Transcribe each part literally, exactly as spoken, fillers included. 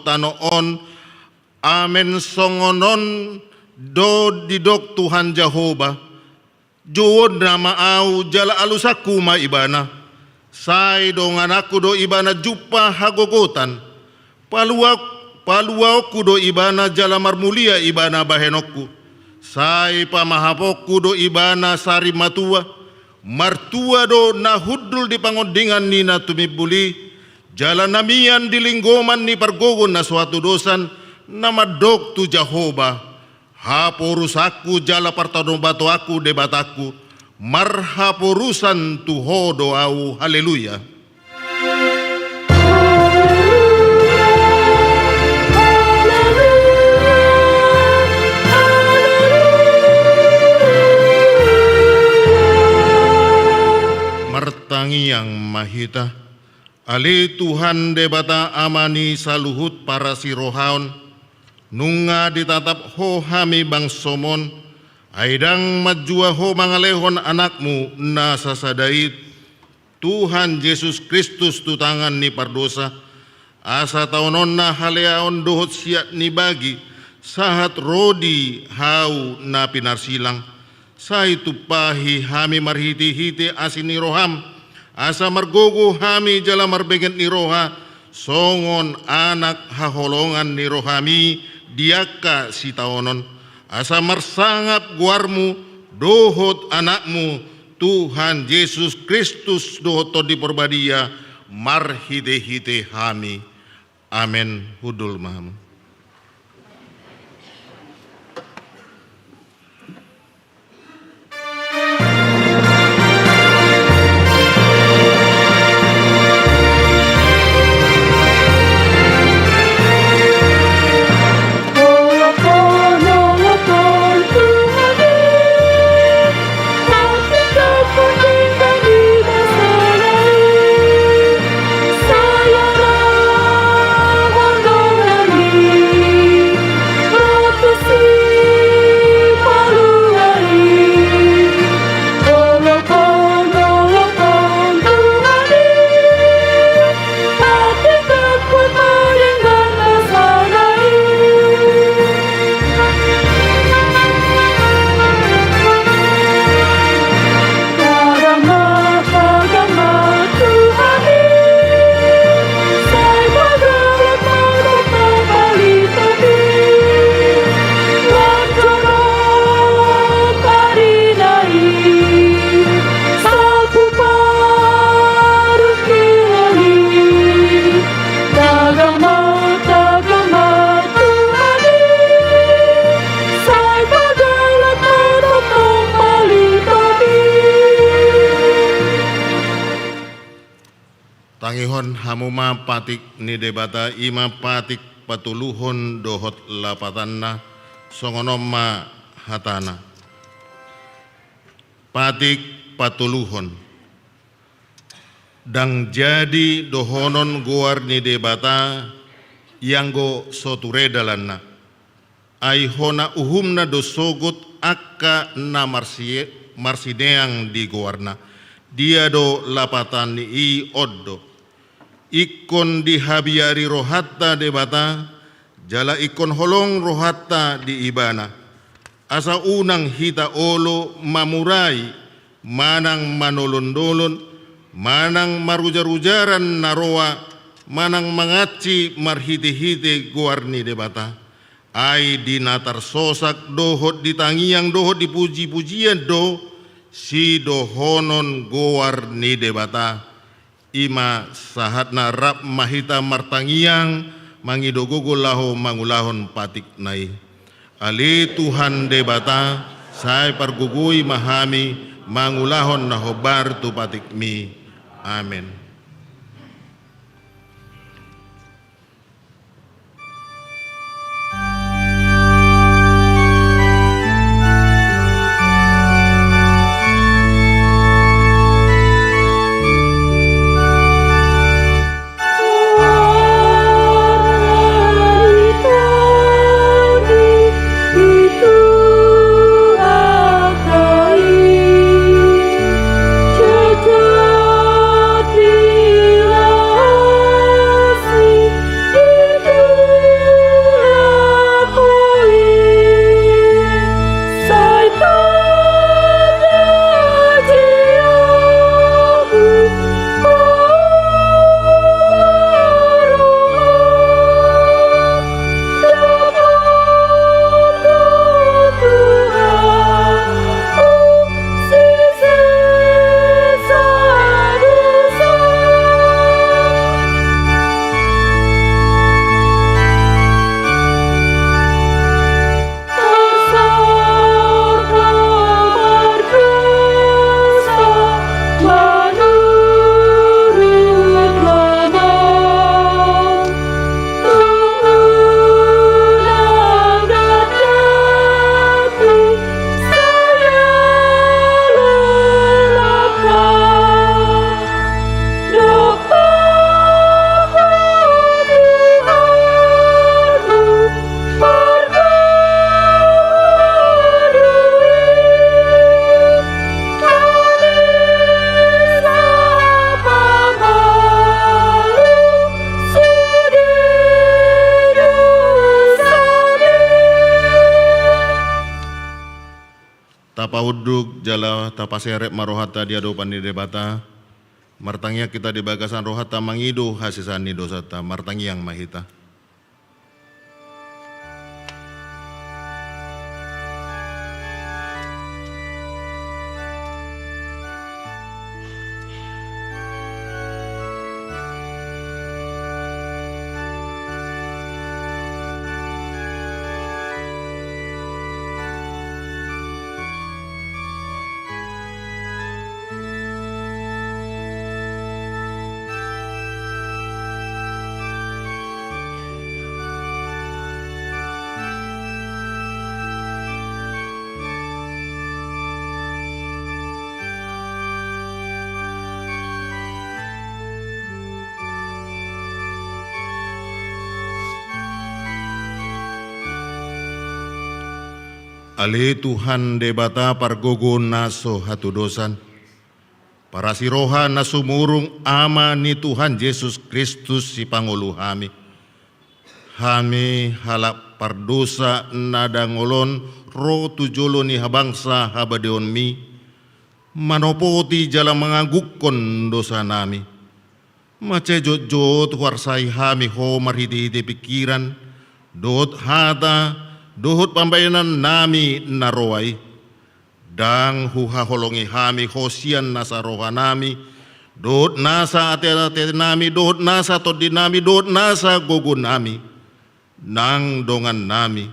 tano on. Amen. Songon on do didok Tuhan Jahowa: Jouonna ma ahu jala alusanku ma ibana. Sai dongananku do ibana jumpa hagogotan. Palua-, paluaonku do ibana jala marmulia ibana bahenonku. Sai pamahaponku do ibana sari matua. Martua do na hundul di pangondingan ni na tumimbul i, jala na mian di linggoman ni pargogo na so hatudosan, na mandok tu Jahowa: Haporusanku jala partanobatoanku Debatangku, marhaporusan tu Ho do ahu. Haleluya. Martangiang ma hita. Ale Tuhan Debata, Ama ni saluhut parasirohaon, nunga ditatap Ho hami bangsoM on, ai ndang manjua Ho mangalehon Anakmu na sasada i Tuhan Jesus Kristus tu tangan ni pardosa, asa taononna haleaon dohot siat ni bagi, sahat ro di hau na pinarsilang. Sai tumpahi hami marhitehite asi ni rohaM, asa margogo hami jala marbenget ni roha, songon anak haholongan ni rohaMi di angka sitaonon, asa marsangap goarMu dohot Anakmu, Tuhan Jesus Kristus dohot Tondi Parbadia, marhitehite hami. Amen. Hundul ma hamu. Tangihon hamu ma patik ni Debata, i ma patik patoluhon dohot lapatanna. Songon on ma hatana. Patik patoluhon. Ndang jadi dohonon goar ni Debata, ianggo so ture dalanna. Ai hona uhumna do sogot angka na marsi-, marsineang di goarna. Dia do lapatan ni i on do. Ingkon dihabiari rohanta Debata, jala ingkon holong rohanta di Ibana. Asa unang hita olo mamurai, manang manolon-nolon, manang marujar-ujaran na roa, manang mangansi marhite-hite goar ni Debata. Ai di na tarsosak dohot di tangiang dohot di puji-pujian do sidohonon goar ni Debata. I ma sahatna, rap ma hita martangiang, mangido gogo laho mangulahon patikna i. Ale Tuhan Debata, sai pargogoi ma hami mangulahon na hombar tu patikMi. Amen. Tapaunduk jala tapaserep ma rohanta di adopan ni Debata. Martangiang hita di bagasan rohanta mangido hasesaan ni dosanta. Martangiang ma hita. Ale Tuhan Debata pargogo na so hatudosan, parasi roha na sumurung, Ama ni Tuhan Jesus Kristus sipangolu hami. Hami halak pardosa na dangol on ro tu jolo ni habangsa habadiaonmi, manopoti jala mangagukkon dosanami. Mansai jotjot huarsai hami ho marhitehite pingkiran, dohot hata, dohot pambahenannami na roa i. Ndang huhaholongi hami ho sian nasa rohanami, dohot nasa ateatenami, dohot nasa tondinami, dohot nasa gogonami. Nang dongannami,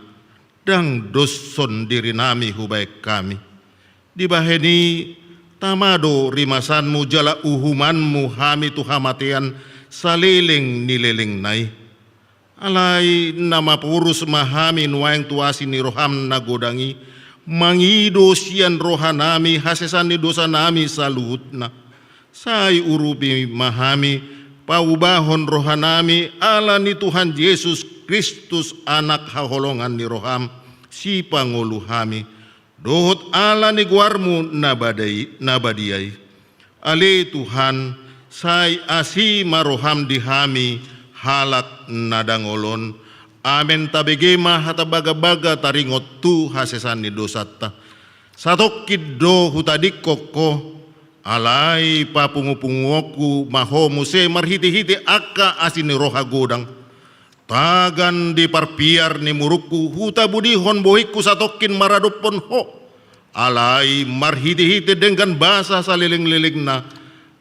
ndang doshon dirinami hubahen hami. Dibahen i, tama do rimasanmu jala uhumanmu hami tu hamatean saleleng ni lelengna i. Alai na maporus ma hami nuaeng tu asi ni roham na godang i, mangido sian rohanami hasesaan ni dosanami saluhutna. Sai urupi ma hami, paubahon rohanami ala ni Tuhan Jesus Kristus, Anak haholongan ni roham, sipangolu hami, dohot ala ni goarmu na badai-, na badia i. Ale Tuhan, sai asi ma roham di hami halak na dangol on. Amen. Tabege ma hata bagabaga taringot tu hasesaan ni dosanta. Satongkin do hutadingkon ho, alai papungupunguonku ma ho muse marhitehite angka asi ni roha godang. Tagan di parpiar ni murungku, hutabudihon bohingku satongkin maradophon ho. Alai marhitehite denggan basa salelenglelengna,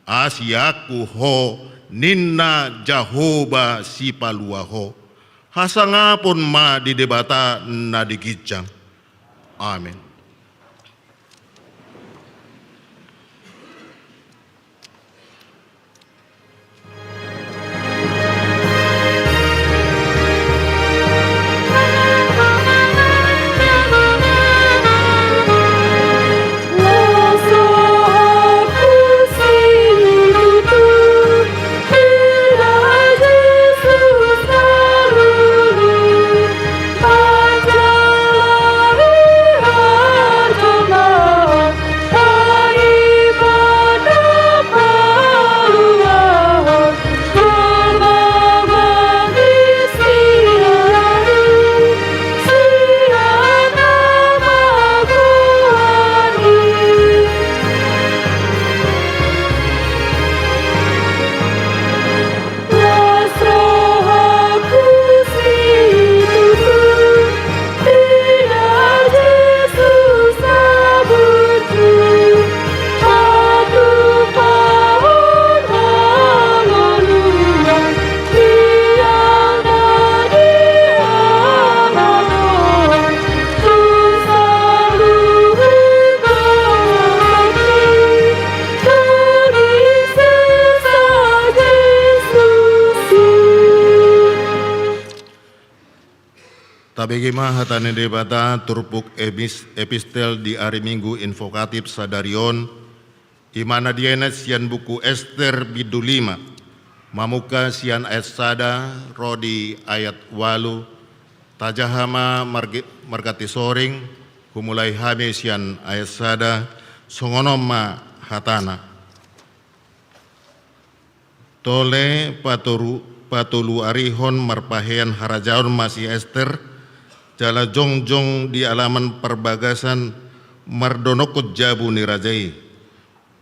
asianku ho, ninna Jahowa Sipalua ho. Hasangapon ma di Debata na di ginjang. Amen. Tabege ma hata ni Debata turpuk emis-, epistel di ari Minggu invokatif sadari on, i ma na dienet sian buku Ester bindu lima, mamungka sian ayat sada ro di ayat ualu. Tajaha ma marge-, marganti soring, humulai hami sian ayat sada, songon on ma hatana. Tole patoru-, patoluarihon marpahean harajaon ma si Ester, jala jongjong di alaman parbagasan, mardonokkon jabu ni raja i.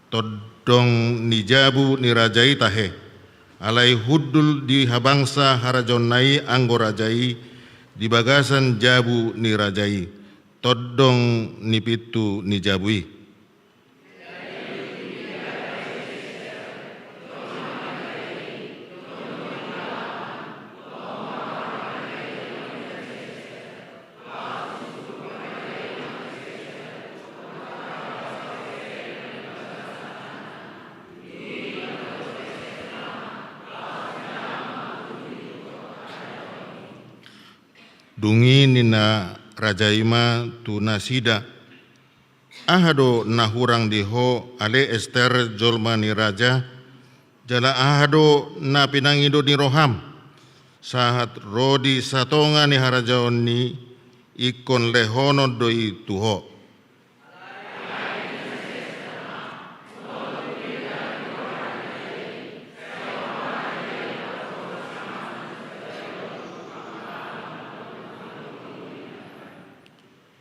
Tondong ni jabu ni raja i tahe, alai hundul di habangsa harajaonna i anggo raja i di bagasan jabu ni raja i, tondong ni pintu ni jabu i. Dung i ninna raja i ma tu nasida: Aha do na hurang di ho, ale Ester, jolma ni raja? Jala aha do na pinangido ni roham? Sahat ro di satonga ni harajaon i, ingkon lehonon do i tu ho.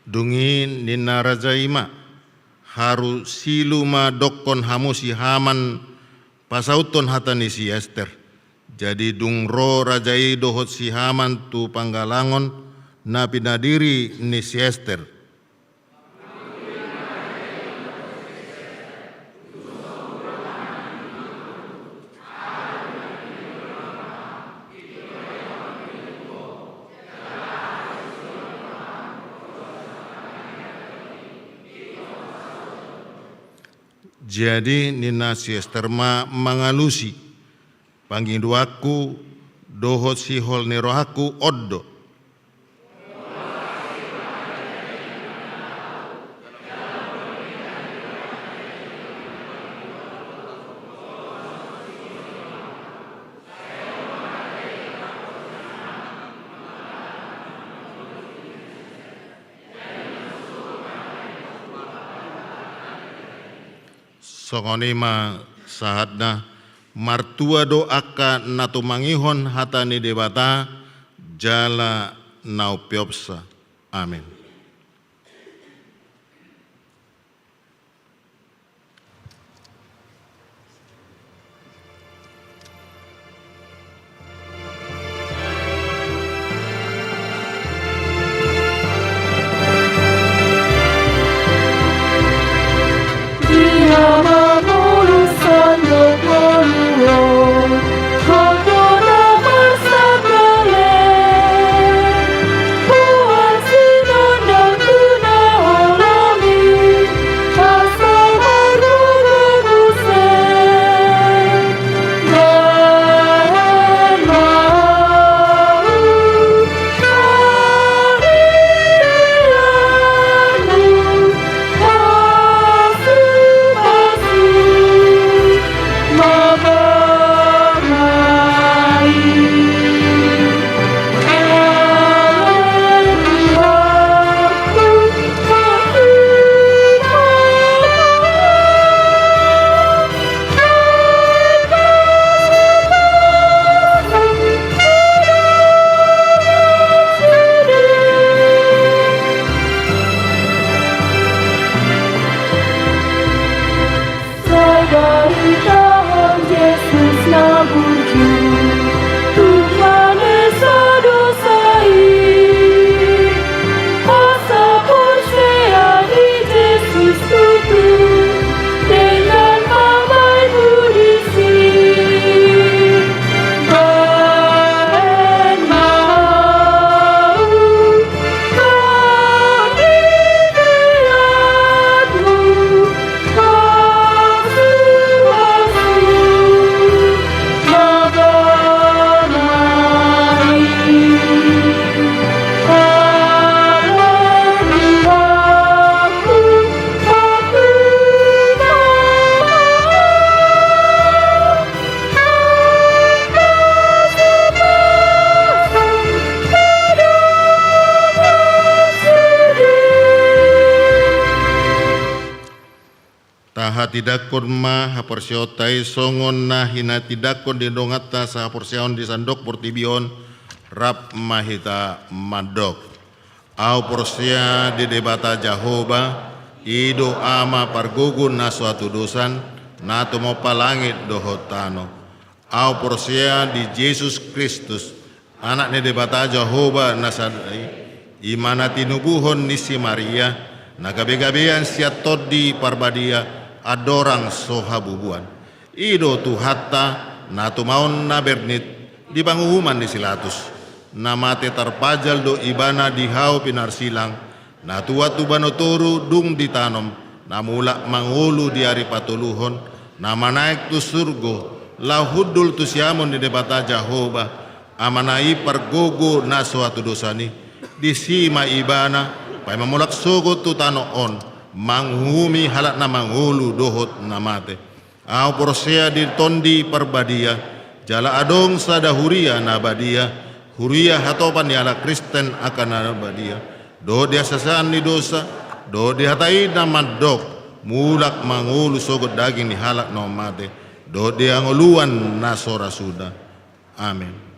Dung i ninna raja i ma: Haru silu ma dokkon hamu si Haman pasauthon hata ni si Ester. Jadi dung ro raja i dohot si Haman tu panggalangon na pinadiri ni si Ester, jadi ninna si Ester ma mangalusi: Pangidoanku dohot sihol ni rohangku on do. Songon i ma sahatna. Martua do angka na tumangihon hata ni Debata jala na umpeopsa. Amen. Tahatindangkon ma haporseaonta i songon na hinatindangkon ni donganta sahaporseaon di sandok portibi on. Rap ma hita mandok. Ahu porsea di Debata Jahowa, I do Ama pargogo na so hatudosan, na tumompa langit dohot tano. Ahu porsea di Jesus Kristus, Anak ni Debata Jahowa na sada i, i ma na tinubuhon ni si Maria, na gabegabean sian Tondi Parbadia, andorang so habubuan. I do Tuhanta, na tumaon na bernit, di panguhuman ni si Latus. Na mate tarpajal do Ibana di hau pinarsilang, na tuat tu banua toru dung ditanom, na mulak mangolu di ari patoluhon, na manaek tu surgo, laho hundul tu siamun ni Debata Jahowa, Amana i pargogo na so hatudosan i, disi ma Ibana, paima mulak sogot tu tano on, manguhumi halak na mangolu dohot na mate. Ahu porsea di Tondi Parbadia, jala adong sada huria na badia, huria hatopan ni halak Kristen angka na badia, dohot di hasesaan ni dosa, dohot di hata i na mandok, mulak mangolu sogot daging ni halak na mate, dohot di hangoluan na so ra suda. Amen.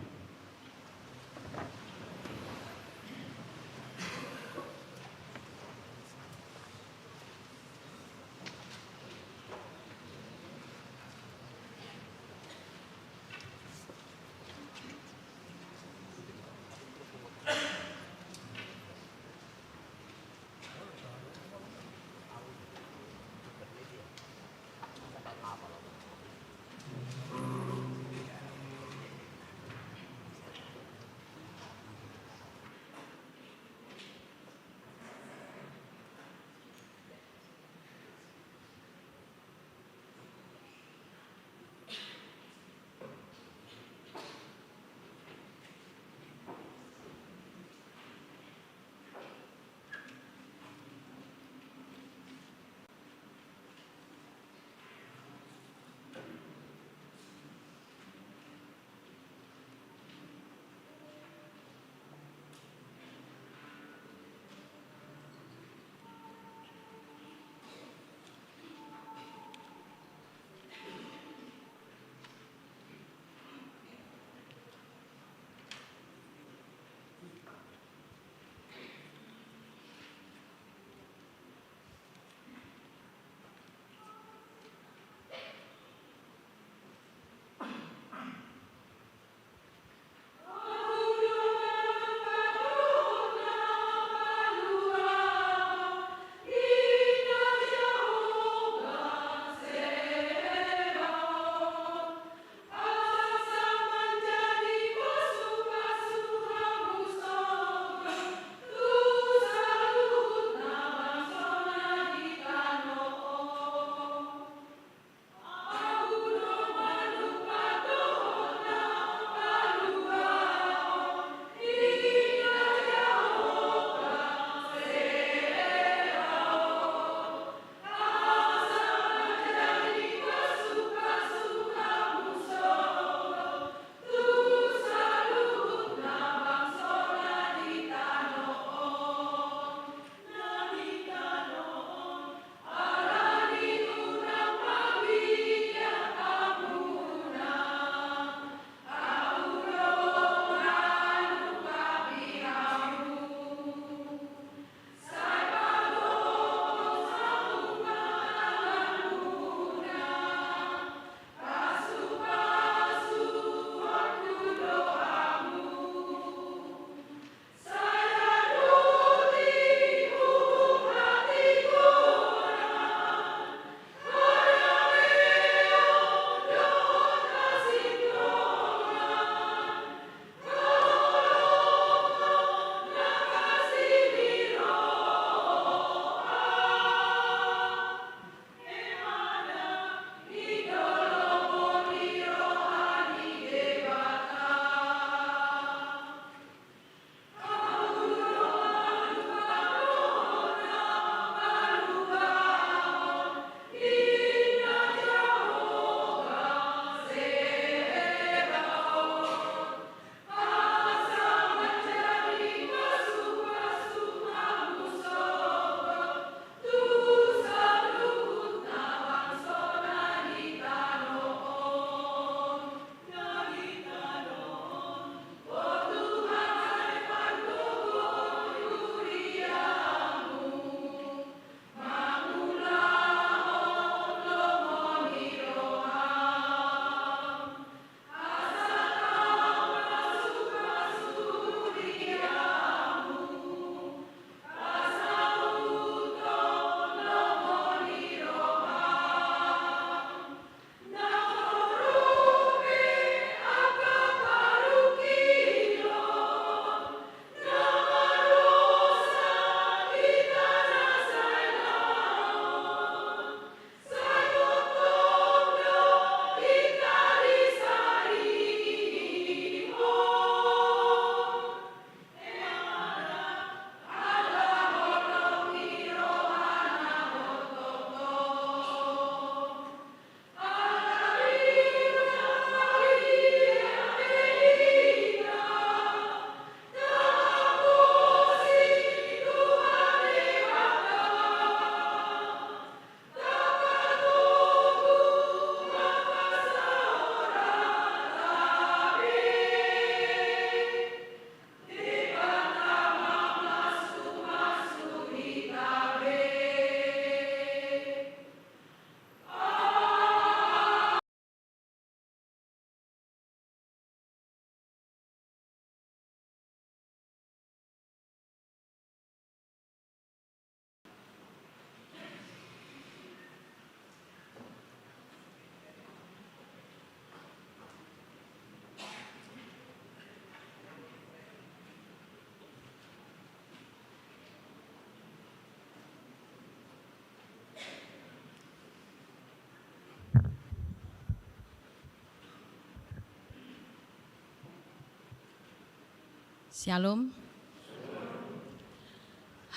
Syalom.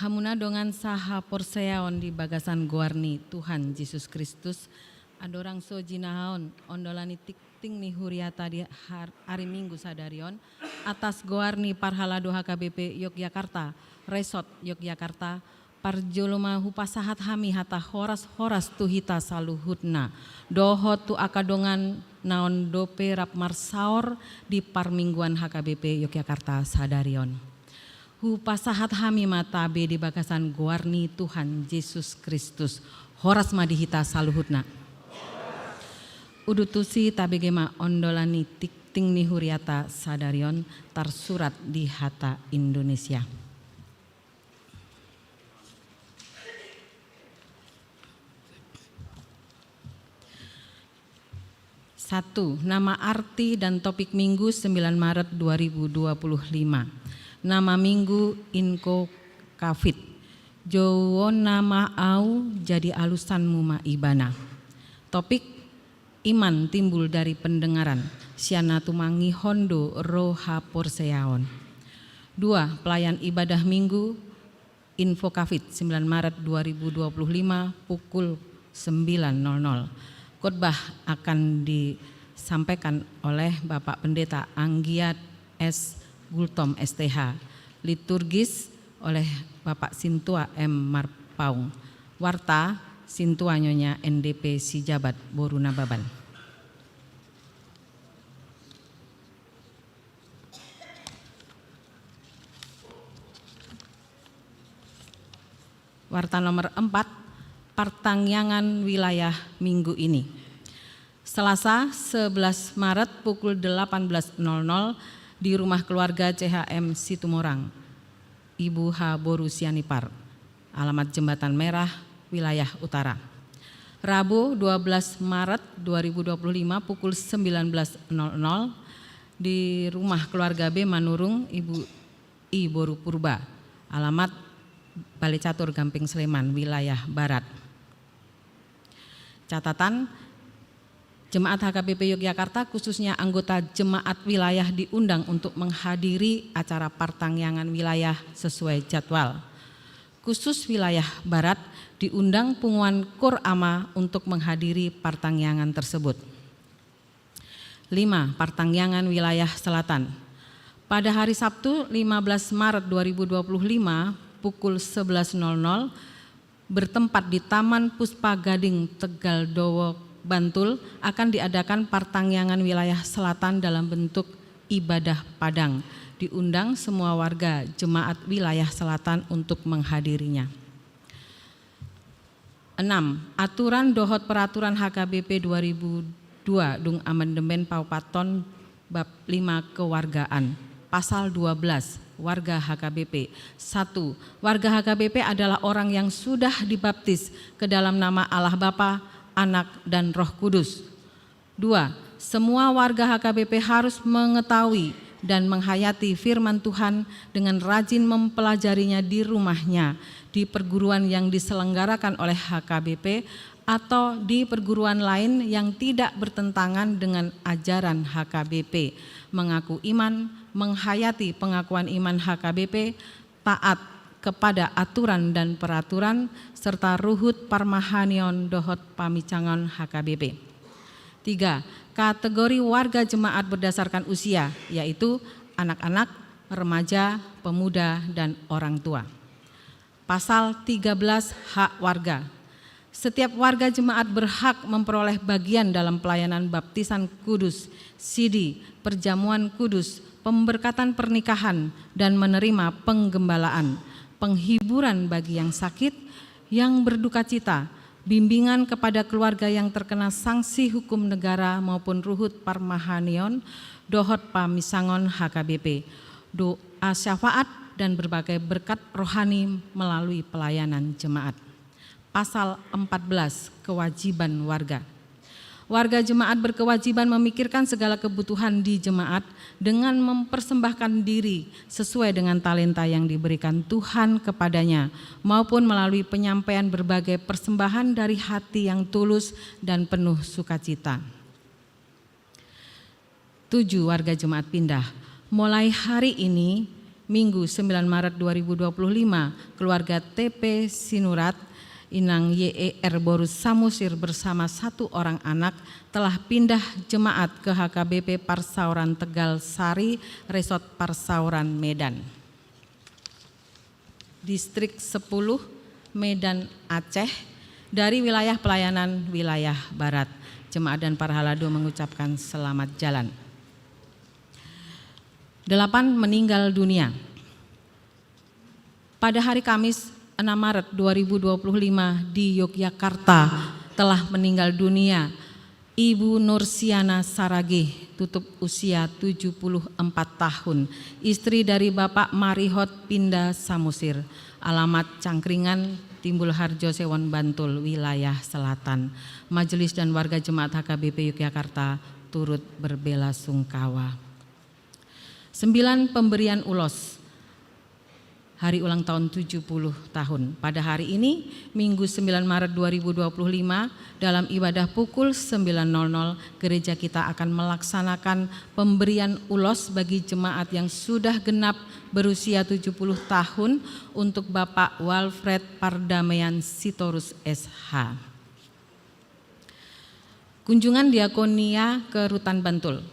Hamuna dongan sahaporseaon di bagasan goar ni Tuhan Jesus Kristus, andorang so jinahaon ondolan ni tingting ni huriata di har-, ari Minggu sadari on, atas goar ni parhalado H K B P Yogyakarta, Resort Yogyakarta, parjolo ma hupasahat hami hata horas-horas tu hita saluhutna, dohot tu angka dongan naon dope rap marsaor di parmingguan H K B P Yogyakarta sadari on. Hupasahat hami ma tabe di bagasan goar ni Tuhan Jesus Kristus. Horas ma di hita saluhutna. Udutusi tabege ma ondolan ni tingting ni huriata sadari on tarsurat di hata Indonesia. Satu, nama arti dan topik Minggu sembilan Maret dua ribu dua puluh lima. Nama Minggu Inco Capit. Jouonna ma au, jadi alusanmu ma ibana. Topik, iman timbul dari pendengaran, sian na tumangihon do ro haporseaon. Dua, pelayan ibadah Minggu, Inco Capit, sembilan Maret dua ribu dua puluh lima, pukul sembilan nol nol. Khotbah akan disampaikan oleh Bapak Pendeta Anggiat S Gultom, S T H. Liturgis oleh Bapak Sintua M Marpaung. Warta, Sintua Nyonya N D P Sijabat, boru Nababan. Warta nomor empat, partangiangan wilayah minggu ini. Selasa, sebelas Maret, pukul delapan belas nol nol, di rumah keluarga C H M Situmorang, Ibu H boru Sianipar, alamat Jembatan Merah, wilayah Utara. Rabu, dua belas Maret dua ribu dua puluh lima, pukul sembilan belas nol nol, di rumah keluarga B Manurung, Ibu I boru Purba, alamat Balai Catur Gamping Sleman, wilayah Barat. Catatan, Jemaat H K B P Yogyakarta, khususnya anggota jemaat wilayah, diundang untuk menghadiri acara partangiangan wilayah sesuai jadwal. Khusus wilayah Barat, diundang punguan Kur Ama untuk menghadiri partangiangan tersebut. Lima, partangiangan wilayah selatan. Pada hari Sabtu, lima belas Maret dua ribu dua puluh lima, pukul sebelas nol nol, bertempat di Taman Puspa Gading, Tegal Dowo, Bantul, akan diadakan partangiangan wilayah selatan dalam bentuk ibadah padang. Diundang semua warga jemaat wilayah selatan untuk menghadirinya. Enam, aturan dohot peraturan H K B P dua ribu dua dung amandemen paopathon bab lima kewargaan. Pasal dua belas, warga H K B P. Satu, warga H K B P adalah orang yang sudah dibaptis ke dalam nama Allah Bapa, Anak, dan Roh Kudus. Dua, semua warga H K B P harus mengetahui dan menghayati firman Tuhan dengan rajin mempelajarinya di rumahnya, di perguruan yang diselenggarakan oleh H K B P, atau di perguruan lain yang tidak bertentangan dengan ajaran H K B P, mengaku iman, menghayati pengakuan iman H K B P, taat kepada aturan dan peraturan, serta ruhut parmahanion dohot paminsangon H K B P. Tiga, kategori warga jemaat berdasarkan usia, yaitu anak-anak, remaja, pemuda, dan orang tua. Pasal tiga belas, hak warga. Setiap warga jemaat berhak memperoleh bagian dalam pelayanan baptisan kudus, sidi, perjamuan kudus, pemberkatan pernikahan, dan menerima penggembalaan, penghiburan bagi yang sakit, yang berduka cita, bimbingan kepada keluarga yang terkena sanksi hukum negara maupun ruhut parmahanion dohot paminsangon H K B P, doa syafaat, dan berbagai berkat rohani melalui pelayanan jemaat. Pasal empat belas, kewajiban warga. Warga jemaat berkewajiban memikirkan segala kebutuhan di jemaat dengan mempersembahkan diri sesuai dengan talenta yang diberikan Tuhan kepadanya, maupun melalui penyampaian berbagai persembahan dari hati yang tulus dan penuh sukacita. Tujuh, warga jemaat pindah. Mulai hari ini, Minggu, sembilan Maret dua ribu dua puluh lima, keluarga T P Sinurat, Inang Y E R Borus Samosir bersama satu orang anak telah pindah jemaat ke H K B P Parsaoran Tegal Sari, Resort Parsaoran, Medan. Distrik sepuluh, Medan Aceh, dari wilayah pelayanan wilayah Barat. Jemaat dan para halado mengucapkan selamat jalan. Delapan, meninggal dunia. Pada hari Kamis, enam Maret dua ribu dua puluh lima, di Yogyakarta telah meninggal dunia Ibu Nursiana Saragih, tutup usia tujuh puluh empat tahun, istri dari Bapak Marihot Pinda Samosir, alamat Cangkringan, Timbul Harjo Sewon, Bantul, wilayah selatan. Majelis dan warga jemaat H K B P Yogyakarta turut berbelasungkawa. Sembilan, pemberian ulos hari ulang tahun tujuh puluh tahun. Pada hari ini, Minggu, sembilan Maret dua ribu dua puluh lima, dalam ibadah pukul sembilan nol nol, gereja kita akan melaksanakan pemberian ulos bagi jemaat yang sudah genap berusia tujuh puluh tahun untuk Bapak Walfred Pardamaian Sitorus, S H. Kunjungan diakonia ke Rutan Bantul.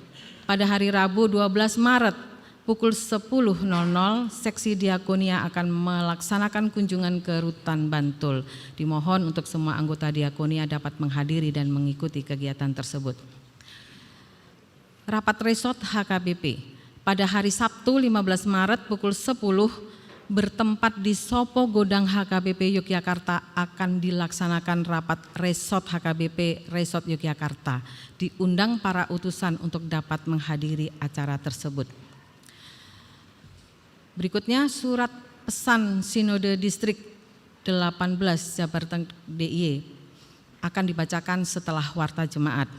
Pada hari Rabu, dua belas Maret, pukul sepuluh nol nol, seksi diakonia akan melaksanakan kunjungan ke Rutan Bantul. Dimohon untuk semua anggota diakonia dapat menghadiri dan mengikuti kegiatan tersebut. Rapat Resort H K B P. Pada hari Sabtu, lima belas Maret, pukul sepuluh, bertempat di Sopo Godang, H K B P Yogyakarta, akan dilaksanakan rapat Resort H K B P Resort Yogyakarta. Diundang para utusan untuk dapat menghadiri acara tersebut. Berikutnya, surat pesan Sinode Distrik delapan belas Jabar Teng-, D I Y akan dibacakan setelah warta jemaat.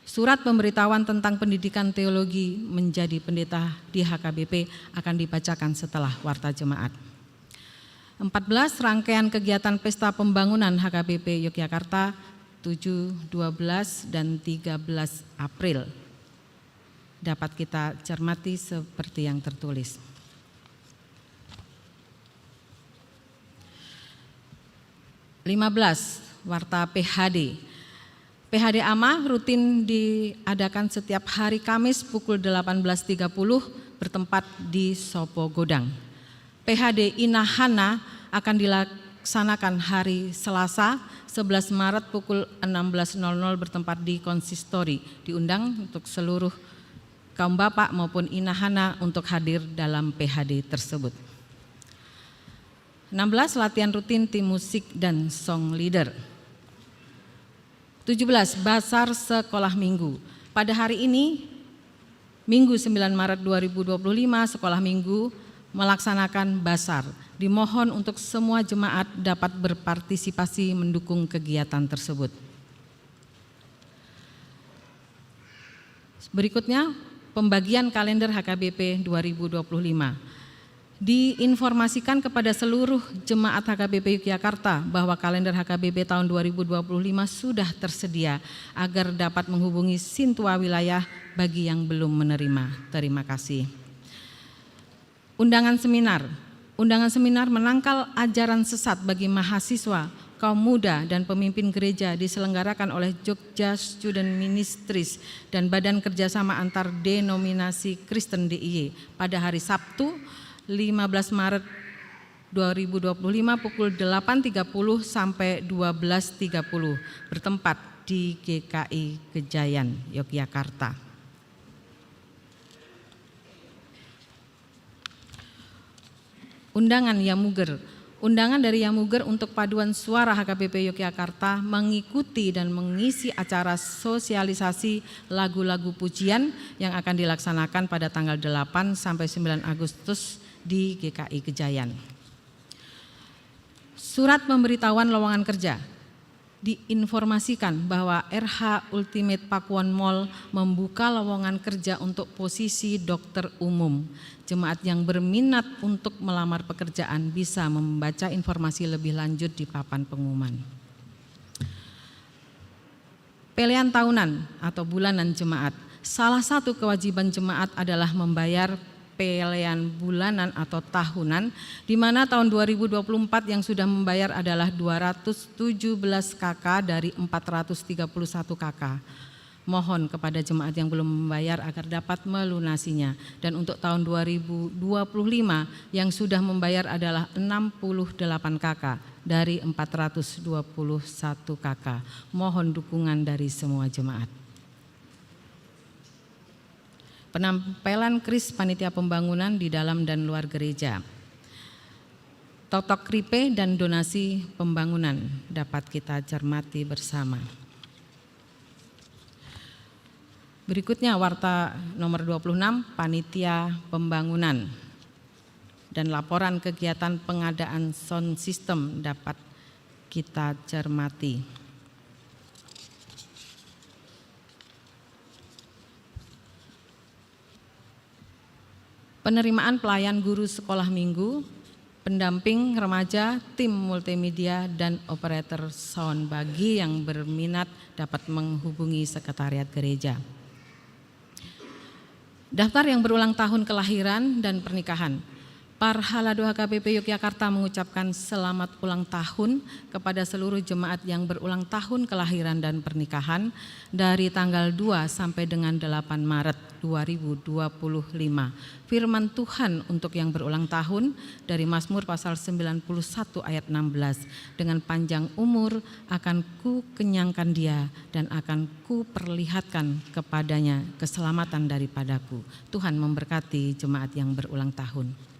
Surat pemberitahuan tentang pendidikan teologi menjadi pendeta di H K B P akan dibacakan setelah warta jemaat. Empat belas, rangkaian kegiatan pesta pembangunan H K B P Yogyakarta tujuh, dua belas, dan tiga belas April. Dapat kita cermati seperti yang tertulis. Lima belas, warta P H D. P H D AMA rutin diadakan setiap hari Kamis pukul delapan belas tiga puluh, bertempat di Sopo Godang. P H D Ina Hana akan dilaksanakan hari Selasa, sebelas Maret, pukul enam belas nol nol, bertempat di Konsistori. Diundang untuk seluruh kaum bapak maupun Ina Hana untuk hadir dalam P H D tersebut. Enam belas, latihan rutin tim musik dan song leader. Tujuh belas, Basar Sekolah Minggu. Pada hari ini, Minggu, sembilan Maret dua ribu dua puluh lima, Sekolah Minggu melaksanakan basar. Dimohon untuk semua jemaat dapat berpartisipasi mendukung kegiatan tersebut. Berikutnya, pembagian kalender H K B P dua ribu dua puluh lima. Diinformasikan kepada seluruh jemaat H K B P Yogyakarta bahwa kalender H K B P tahun dua ribu dua puluh lima sudah tersedia, agar dapat menghubungi Sintua wilayah bagi yang belum menerima. Terima kasih. Undangan seminar. Undangan seminar menangkal ajaran sesat bagi mahasiswa, kaum muda, dan pemimpin gereja diselenggarakan oleh Jogja Student Ministries dan Badan Kerjasama Antar Denominasi Kristen D I Y pada hari Sabtu, lima belas Maret dua ribu dua puluh lima, pukul delapan tiga puluh sampai dua belas tiga puluh, bertempat di G K I Gejayan, Yogyakarta. Undangan Yamuger. Undangan dari Yamuger untuk paduan suara H K B P Yogyakarta mengikuti dan mengisi acara sosialisasi lagu-lagu pujian yang akan dilaksanakan pada tanggal delapan sampai sembilan Agustus di G K I Gejayan. Surat pemberitahuan lowongan kerja. Diinformasikan bahwa R H Ultimate Pakuwon Mall membuka lowongan kerja untuk posisi dokter umum. Jemaat yang berminat untuk melamar pekerjaan bisa membaca informasi lebih lanjut di papan pengumuman. Pelean tahunan atau bulanan jemaat. Salah satu kewajiban jemaat adalah membayar pelean bulanan atau tahunan, di mana tahun dua ribu dua puluh empat yang sudah membayar adalah dua ratus tujuh belas K K dari empat ratus tiga puluh satu K K. Mohon kepada jemaat yang belum membayar agar dapat melunasinya. Dan untuk tahun dua ribu dua puluh lima yang sudah membayar adalah enam puluh delapan K K dari empat ratus dua puluh satu K K. Mohon dukungan dari semua jemaat. Penampelan kris panitia pembangunan di dalam dan luar gereja. Totok ripe dan donasi pembangunan dapat kita cermati bersama. Berikutnya warta nomor dua puluh enam, panitia pembangunan dan laporan kegiatan pengadaan sound system dapat kita cermati. Penerimaan pelayan guru sekolah minggu, pendamping remaja, tim multimedia, dan operator sound. Bagi yang berminat dapat menghubungi sekretariat gereja. Daftar yang berulang tahun kelahiran dan pernikahan. Parhalado H K B P Yogyakarta mengucapkan selamat ulang tahun kepada seluruh jemaat yang berulang tahun kelahiran dan pernikahan dari tanggal dua sampai dengan delapan Maret dua ribu dua puluh lima. Firman Tuhan untuk yang berulang tahun dari Mazmur pasal sembilan puluh satu ayat enam belas, "Dengan panjang umur akan Kukenyangkan dia, dan akan Kuperlihatkan kepadanya keselamatan daripada-Ku." Tuhan memberkati jemaat yang berulang tahun.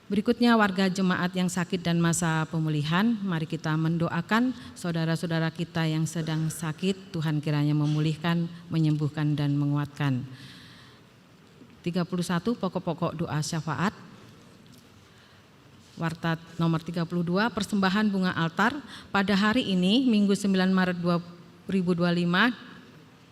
Berikutnya, warga jemaat yang sakit dan masa pemulihan. Mari kita mendoakan saudara-saudara kita yang sedang sakit. Tuhan kiranya memulihkan, menyembuhkan, dan menguatkan. Tiga puluh satu, pokok-pokok doa syafaat. Warta nomor tiga puluh dua, persembahan bunga altar. Pada hari ini, Minggu sembilan Maret dua ribu dua puluh lima,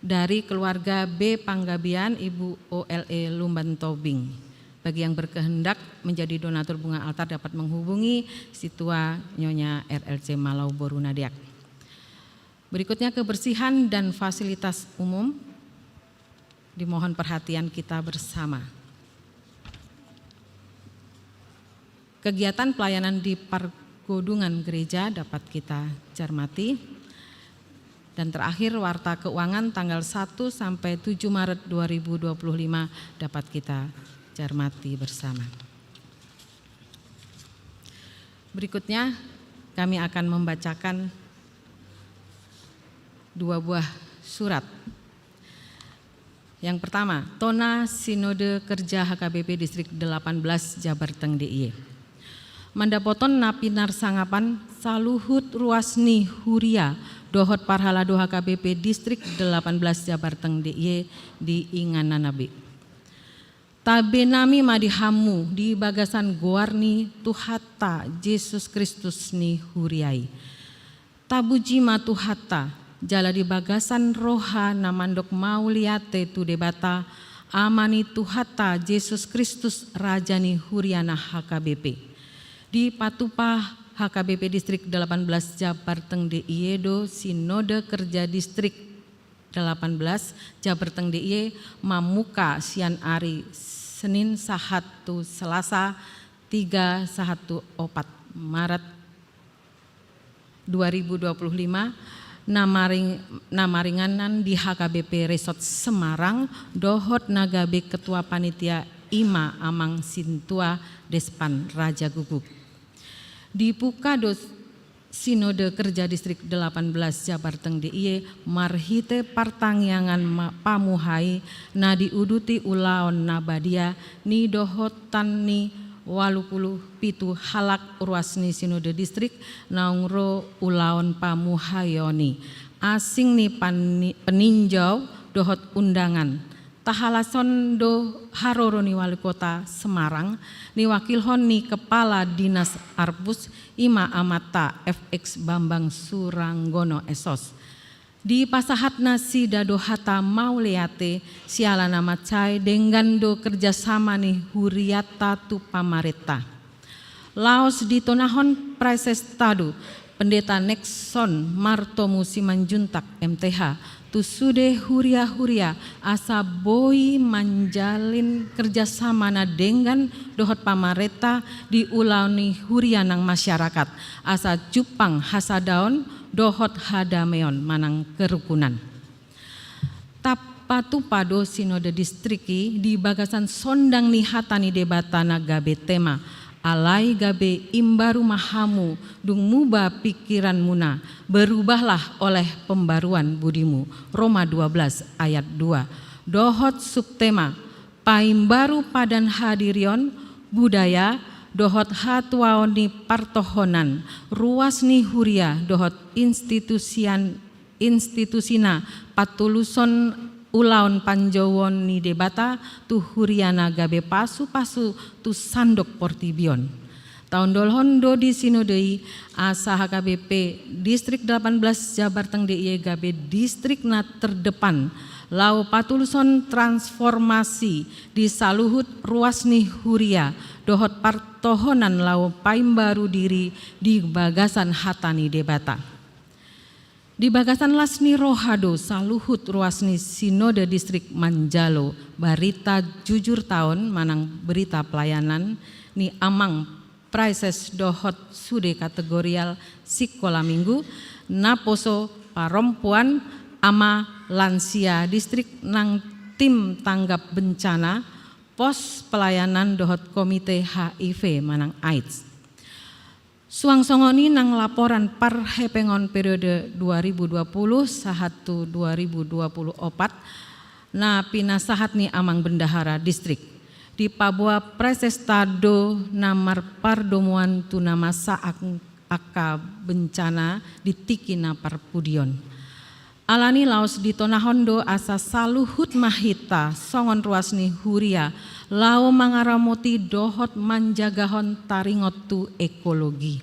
dari keluarga B Panggabean, Ibu O L E Lumban Tobing. Bagi yang berkehendak menjadi donatur bunga altar dapat menghubungi Sintua Nyonya R L C Malauboru Nadeak. Berikutnya, kebersihan dan fasilitas umum. Dimohon perhatian kita bersama. Kegiatan pelayanan di pergudungan gereja dapat kita cermati. Dan terakhir, warta keuangan tanggal satu sampai tujuh Maret dua ribu dua puluh lima dapat kita cermati bersama. Berikutnya, kami akan membacakan dua buah surat. Yang pertama, tona Sinode Kerja H K B P Distrik delapan belas Jabarteng D I E. Mandapothon na pinarsangapan saluhut ruas ni huria dohot parhalado H K B P Distrik delapan belas Jabarteng D I E di ingananna be. Tabe nami ma di hamu di bagasan goar ni Tuhanta Jesus Kristus ni huria i. Tapuji ma Tuhanta, jala di bagasan roha na mandok mauliate tu Debata, Ama ni Tuhanta Jesus Kristus, Raja ni huriana H K B P. Dipatupa H K B P Distrik delapan belas Jabarteng D I E do Sinode Kerja Distrik delapan belas Jabarteng D I E mamungka sian ari Senin sahat tu Selasa tiga sahat tu opat Maret dua ribu dua puluh lima, na maring-, na maringanan di H K B P Resort Semarang, dohot na gabe ketua panitia i ma Amang Sintua Despan Raja Guguk. Dibuka do Sinode Kerja Distrik delapan belas Jabarteng D I E marhite partangiangan ma-, pamuhai na diuduti ulaon na badia ni dohotan ni ualu pulu pitu halak ruas ni Sinode Distrik naung ro ulaon pamuhaion i, asing ni pani-, peninjau dohot undangan. Tahalashon do haroro ni Wali Kota Semarang, niwakilhon ni Kepala Dinas Arbus, i ma Amanta F X Bambang Suranggono S Sos. Dipasahat nasida do hata mauliate, siala na mansai denggan do kerjasama ni hurianta tu pamarenta. Laos ditonahon Praeses Tadu, Pendeta Nexon Martomu Simanjuntak, M T H, tu sude huria-huria asa boi manjalin kerjasama na denggan dohot pamarenta di ulaon ni huria nang masyarakat, asa jumpang hasadaon dohot hadameon manang kerukunan. Tapatupa do sinode distrik i di bagasan sondang ni hata ni Debata na gabe tema, alai gabe imbaru ma hamu dung muba pingkiranmuna, berubahlah oleh pembaruan budimu, Roma dua belas ayat dua. Dohot subtema, paimbaru padan hadirion, budaya, dohot hatuaon ni partohonan, ruas ni huria, dohot institusian institusina, patuluson ulaon panjouon ni Debata tu huria na gabe pasu-pasu tu sandok portibi on. Taondohon do di sinode i asa H K B P Distrik delapan belas Jabar Tengger D I Y gabe distrik na terdepan laho patuluson transformasi di saluhut ruas ni huria dohot partohonan laho paimbaru diri di bagasan hata ni Debata. Di bagasan las ni roha do saluhut ruas ni sinode distrik manjalo barita jujur taon manang berita pelayanan ni amang praeses dohot sude kategorial sikola minggu, naposo, parompuan, ama, lansia distrik nang tim tanggap bencana, pos pelayanan dohot komite H I V manang AIDS. Suang songon i nang laporan parhepengon periode dua ribu dua puluh sahat tu dua ribu dua puluh opat na pinasahat ni amang bendahara distrik. Dipaboa praeses ta do na marpardomuan tu na masa ang-, angka bencana di tingki na parpudi on. Alani laos ditonahon do asa saluhut ma hita songon ruas ni huria laho mangaramoti dohot manjagahon taringot tu ekologi.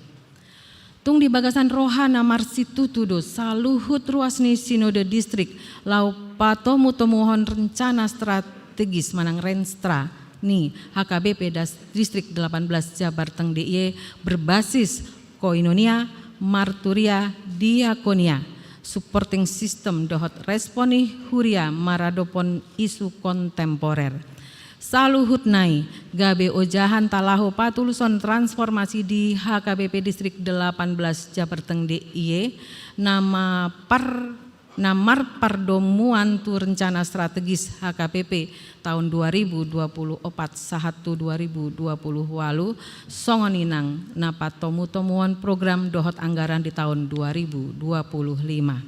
Tung di bagasan roha na marsitutu do saluhut ruas ni sinode distrik laho patomu-tomuhon rencana strategis manang renstra ni H K B P das-, Distrik delapan belas Jabar Tengger D I Y berbasis koinonia, marturia, diakonia, supporting system dohot respon ni huria maradophon isu kontemporer. Saluhutna i gabe ojahan ta laho patuluson transformasi di H K B P Distrik delapan belas Jabar Tengger D I Y na mapar na marpardomuan tu rencana strategis H K B P taon dua ribu dua puluh opat sahat tu dua ribu dua puluh ualu, songon i nang na patomu-tomuhon program dohot anggaran di taon dua ribu dua puluh lima.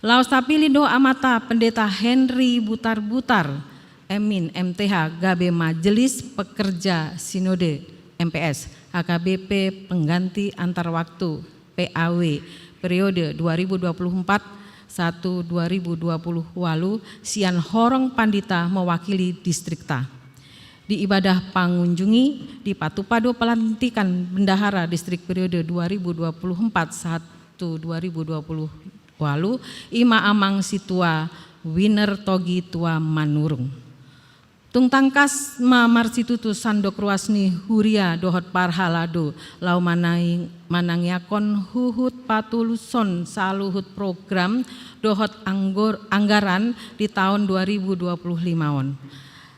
Laos tapilih do amanta Pendeta Henry Butar-Butar, M Min, M T H, gabe Majelis Pekerja Sinode, M P S, H K B P pengganti antar waktu, P A W, periode dua ribu dua puluh empat sahat tu dua ribu dua puluh ualu, sian horong pandita mewakili distrikta. Di ibadah pangunjungi, dipatupa do pelantikan bendahara distrik periode dua ribu dua puluh empat sahat tu dua ribu dua puluh ualu, i ma amang situa Winer Togi Tua Manurung. Tung tangkas ma marsitutu sandok ruas ni huria dohot parhalado laho manai-, manangiangkon huhut patuluson saluhut program dohot anggor-, anggaran di taon dua ribu dua puluh lima on.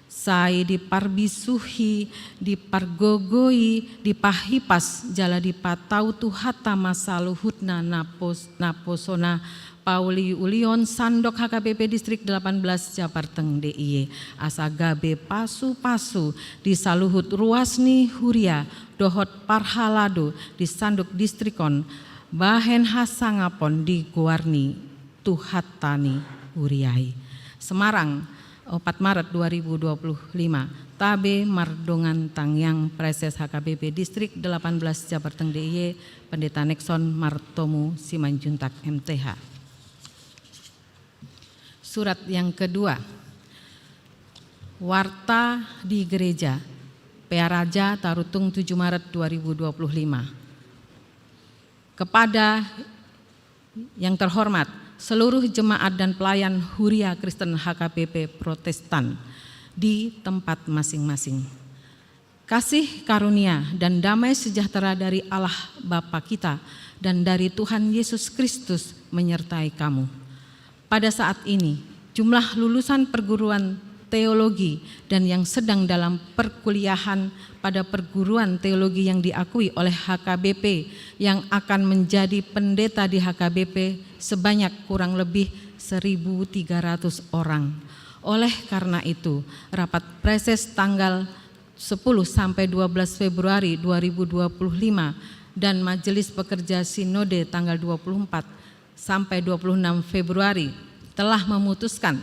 Sai diparbisuhi, dipargogoi, dipahipas, jala dipatau Tuhanta ma saluhutna na pos-, naposona pauliulion sandok H K B P Distrik delapan belas Jabar Tengger D I Y, asa gabe pasu-pasu di saluhut ruas ni huria dohot parhalado di sandok distrik on, bahen hasangapon di goar ni Tuhanta ni huria i. Semarang, opat Maret dua ribu dua puluh lima. Tabe mardongan tangiang, Praeses H K B P Distrik delapan belas Jabar Tengger D I Y, Pendeta Nexon Martomu Simanjuntak, M T H. Surat yang kedua. Warta di Gereja, Pearaja, Tarutung, tujuh Maret dua ribu dua puluh lima. Kepada yang terhormat seluruh jemaat dan pelayan Huria Kristen H K B P Protestan di tempat masing-masing. Kasih karunia dan damai sejahtera dari Allah Bapa kita dan dari Tuhan Yesus Kristus menyertai kamu. Pada saat ini, jumlah lulusan perguruan teologi dan yang sedang dalam perkuliahan pada perguruan teologi yang diakui oleh H K B P yang akan menjadi pendeta di H K B P sebanyak kurang lebih seribu tiga ratus orang. Oleh karena itu, rapat praeses tanggal sepuluh sampai dua belas Februari dua ribu dua puluh lima dan Majelis Pekerja Sinode tanggal dua puluh empat sampai dua puluh enam Februari telah memutuskan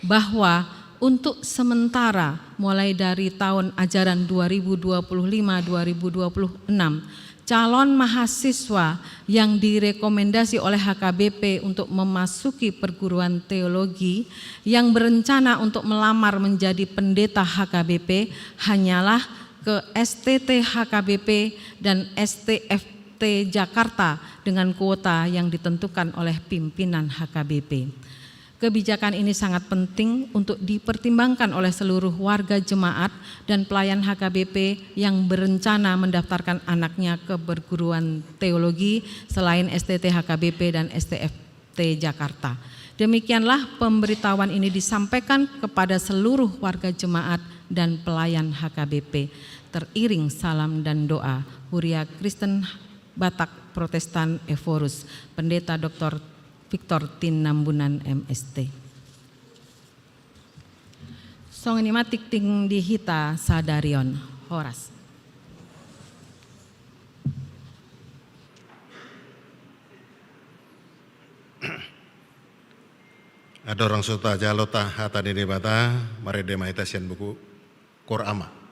bahwa untuk sementara, mulai dari tahun ajaran dua ribu dua puluh lima dua ribu dua puluh enam, calon mahasiswa yang direkomendasi oleh H K B P untuk memasuki perguruan teologi yang berencana untuk melamar menjadi pendeta H K B P hanyalah ke S T T H K B P dan S T F T Jakarta dengan kuota yang ditentukan oleh pimpinan H K B P. Kebijakan ini sangat penting untuk dipertimbangkan oleh seluruh warga jemaat dan pelayan H K B P yang berencana mendaftarkan anaknya ke perguruan teologi selain S T T H K B P dan S T F T Jakarta. Demikianlah pemberitahuan ini disampaikan kepada seluruh warga jemaat dan pelayan H K B P. Teriring salam dan doa, Huria Kristen Batak Protestan Ephorus, Pendeta Doktor Victor Tinambunan, M S T. Songon i ma tingting di hita sadari on. Horas. Andorang so tajalo hata ni Debata, marende ma hita sian buku Qur Ama.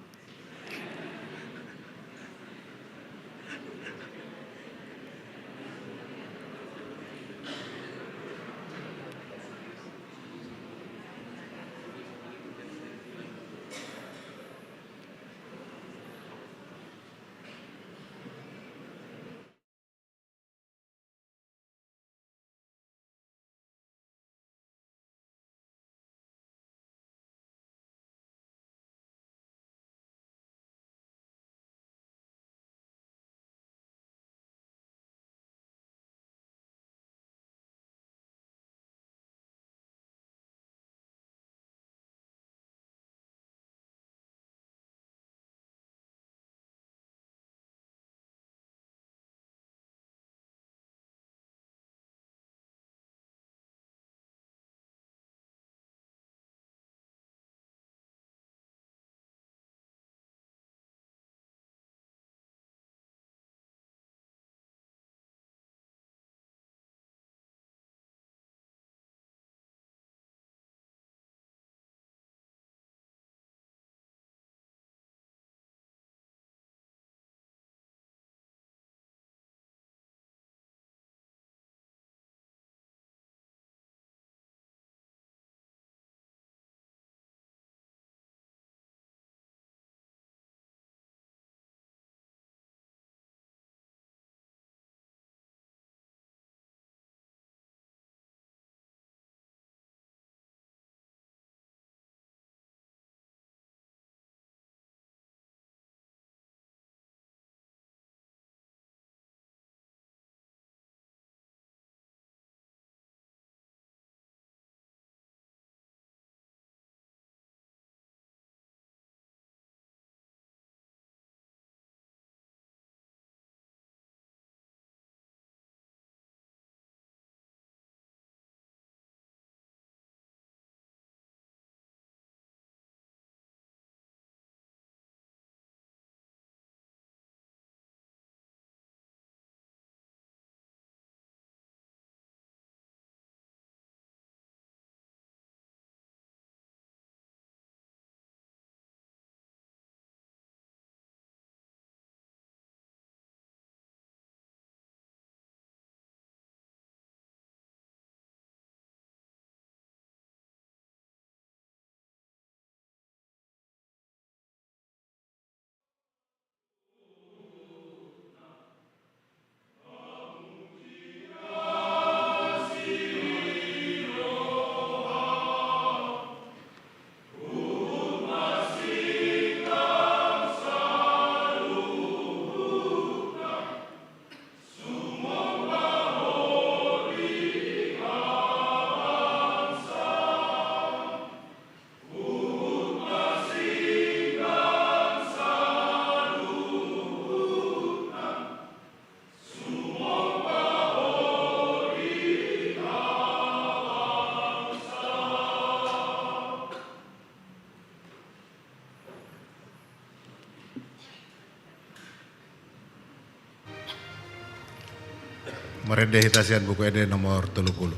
Marende hita sian Buku Ende nomor tolu pulu.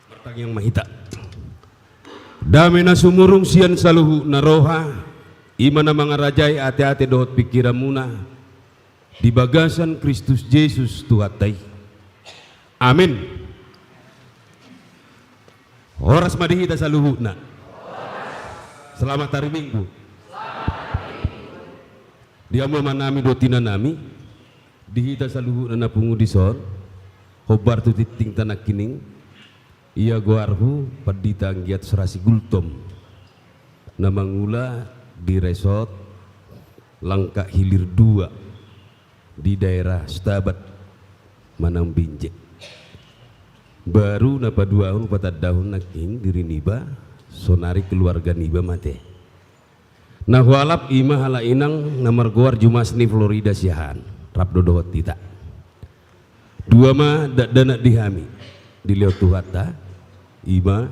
Martangiang ma hita. Dame na sumurung sian saluhut na roha, i ma na mangarajai ateate dohot pingkiranmuna di bagasan Kristus Jesus Tuhanta i. Amin. Horas ma di hita saluhutna. Selamat hari Minggu. Di hamu amanami dohot inanami, di hita saluhutna na pungu dison, hombar tu tingtingta nangkining, ia goarhu Pandita Anggiat Serasi Gultom, na mangula di Resort Langkah Hilir dua di daerah Setabat, Manang Binjai. Baru na paduahon patandahon nangkin diri niba, sonari keluarga niba ma ate. Na hualap i ma halak inang na margoar Jumasni Florida Siahaan, rap do dohot hita. Dua ma dakdanak di hami, dilehon Tuhanta, i ma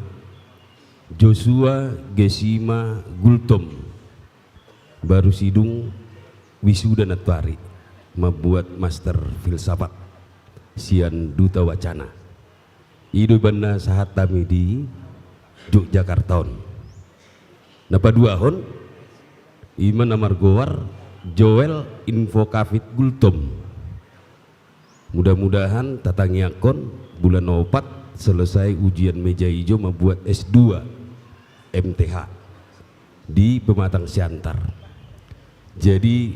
Joshua Gesima Gultom, baru sidung wisuda nantoari, mambuat master filsafat sian Duta Wacana. I do umbahen na sahat hami di Yogyakarta on. Na paduahon, i ma na margoar Joel Infokafit Gultom. Mudah-mudahan tatangiangkon bulan opat selesai ujian meja ijo, mambuat S dua M T H di Pematang Siantar. Jadi,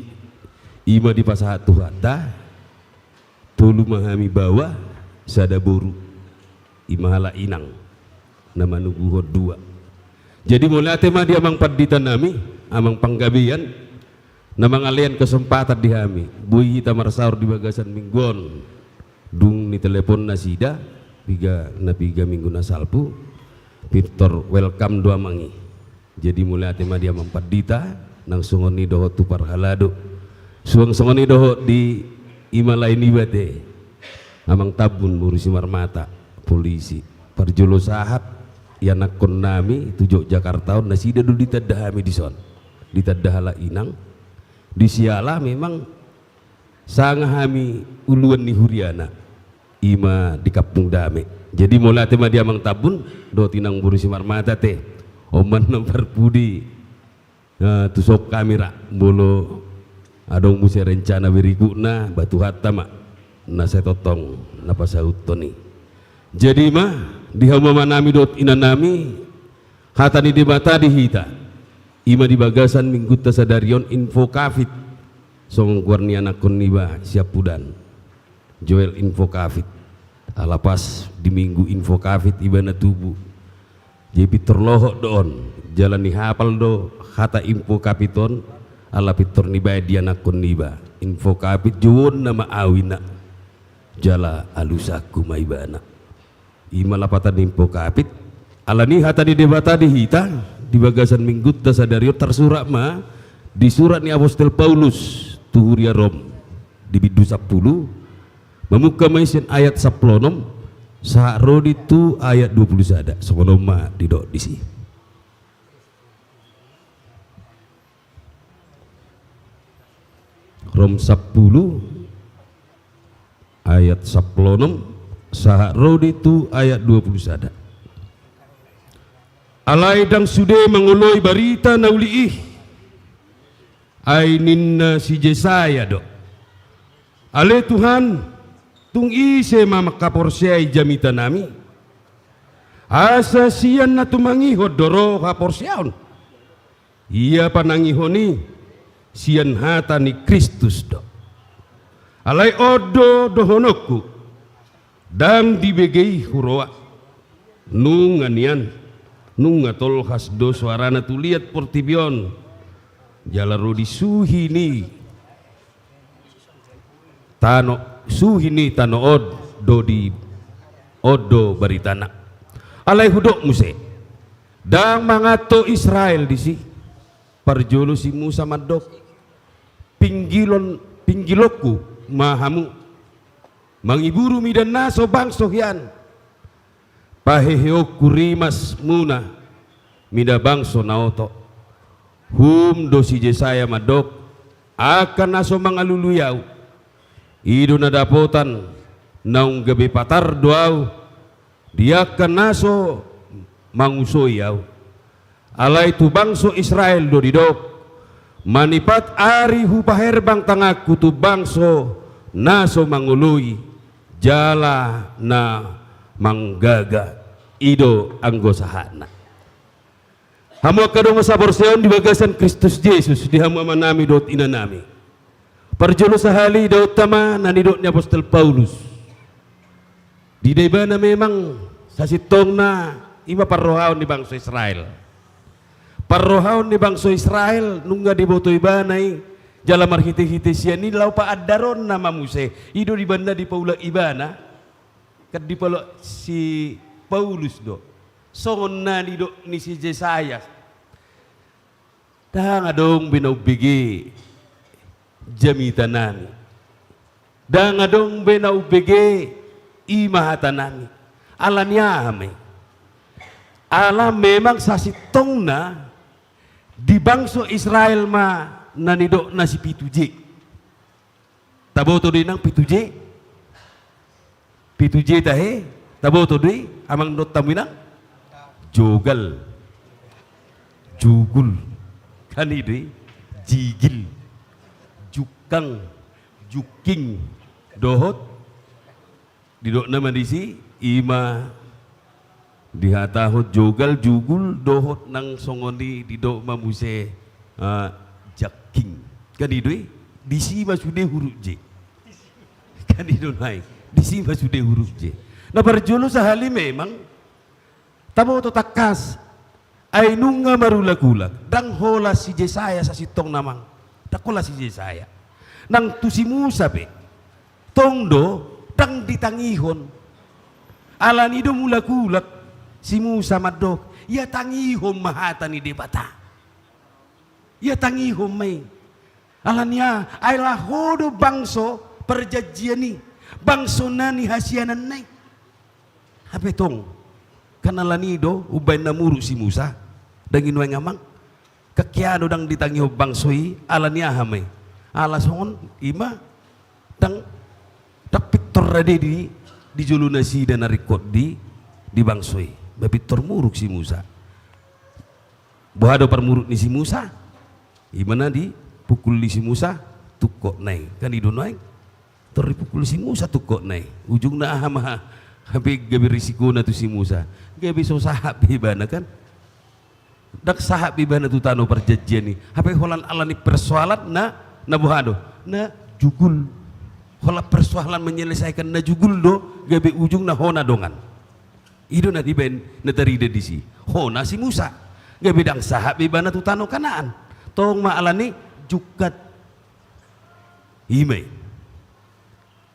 i ma dipasahat Tuhanta, tolu ma hami baoa, sada boru, i ma halak inang na manubuhon dua. Jadi, mauliate ma di amang pandita nami, amang panggabean, na mangalehon kesempatan di hami, boi hita marsaor di bagasan minggu on. Dung nitelepon nasida, piga, na piga minggu na salpu, pintor welcome do amang i. Jadi, mauliate ma di amang pandita, nang songon i dohot tu parhalado. Suang songon i dohot di i ma lae niba ate, amang Tambun boru Simarmata, polisi. Parjolo sahat ianakkon nami tu Yogyakarta on, nasida do ditanda hami dison, ditanda halak inang. Di siala memang sanga hami uluan ni huriana, i ma di Kampung Dame. Jadi, mauliate ma di amang Tambun dohot inang boru Simarmata ate. On ma na parpudi, eh, tu son hami ra, molo adong muse rencana berikutna, ba Tuhanta ma na sai tongtong na pasauthon i. Jadi, i ma di hamu amanami dohot inanami, hata ni Debata di hita, i ma di bagasan minggunta sadari on, Infokafit, songon goar ni anakkon niba siampudan, Joel Infokafit. Ala pas di minggu Infokafit ibana tubu. Jadi pintor lohot do on, jala nihapal do hata Invokavit on, ala pintor nibaen dianakhon niba. Invokavit jouonna ma au, ina, jala alusanku ma ibana. I ma lapatan ni Invokavit. Alani hata ni Debata di hita, di bagasan Minggunta sadari on tarsurat ma di surat ni apostel Paulus tu huria Rom, di bindu sampulu, mamungka ma i sian ayat sampulu onom sahat ro di tu ayat dua pulu sada. Songon on ma didok disi. Rom sampulu ayat sampulu onom sahat ro di tu ayat dua pulu sada. Alai ndang sude mangoloi barita na uli i, ai ninna si Jesaya do: Ale Tuhan, tung ise ma manghaporseai jamitanami? Asa sian na tumangihon do ro haporseaon? Ia panangihon i sian hata ni Kristus do. Alai on do dohononku: Ndang dibege i huroa. Nunga nian, nunga tolhas do soarana tu liat portibi on, jala ro di suhi ni tano, suhi ni tano on do di, on do baritana. Alai hudok muse, ndang manganto Israel disi. Parjolo si Musa mandok: Pinggilon, pinggilonku ma hamu, mangiburu mida na so bangso hian. Paheheonku rimas muna mida bangso na oto. Hum do si Jesaya mandok: Angka na so mangalului au, i do na dapotan, naung gabe patar do au di angka na so mangusoi au. Alai tu bangso Israel do didok: Manipat ari hupaherbang tanganku tu bangso na so mangoloi jala na manggaga. I do anggo sahatna. Hamu angka dongan sahaporseaon di bagasan Kristus Jesus, di hamu amanami dohot inanami. Parjolo sahali idaonta ma na nidok ni apostel Paulus. Diida ibana memang sasintongna i ma parrohaon ni bangso Israel. Parrohaon ni bangso Israel nunga diboto ibana i, jala marhitehite sian i laho paandaronna ma muse. I do dibanna dipaulak ibana. Kan dipaulak si Paulus do songon na nidok ni si Jesaya: Ndang adong be na umbege jamitanami. Ndang adong be na umbege i ma hatanami. Alani aha ma i? Ala memang sasintongna di bangso Israel ma na nidok na si pitu J. Taboto do i nang pitu J? Pitu J tahe, taboto do i, amang dohot hamu inang? Jogal, jugul, kan i do i, jigil, jungkang, jungking, dohot didok nama disi, i ma dihatahon jogal, jugul, dohot nang songon i didok ma muse, ah, jangking. Kan i do i, disi ma sude huruf J. Kan i do nuaeng, disi ma sude huruf J. Na parjolo sahali memang taboto tangkas. Ai nunga marulak-ulak, ndang holan si Jesaya sasintongna amang. Ndang holan si Jesaya. Nang tu si Musa pe, tong do, ndang ditangihon. Alani do mulak-ulak si Musa mandok, ia tangihon ma hata ni Debata. Ia tangihon ma i. Alani aha? Ai laho do bangso parjanjian i, bangso na nihasiananna i. Hape tong, kan alani do umbaen na muruk si Musa, ndang i nuaeng amang. Kan hea do ndang ditangihon bangso i, alani aha ma i? Ala songon i ma, ndang, ndang pintor rade di, di jolo nasida na ringkot di, di bangso i. Ba pintor muruk si Musa. Boha do parmuruk ni si Musa? I ma na dipungkul ni si Musa tungkotna i. Kan i do nuaeng. Tor dipungkul si Musa tungkotna i. Ujungna aha ma? Hape gabe risikona tu si Musa. Gabe so sahat be ibana kan. Ndang sahat be ibana tu tano parjanjian i. Hape holan alani persoalan na, na boha do? Na jugul. Holan persoalan menyelesaikan na jugul do, gabe ujungna hona dongan. I do na dibaen na tarida disi. hona si Musa. Gabe ndang sahat be ibana tu tano Kanaan. Tong ma alani jungkat. Ima i.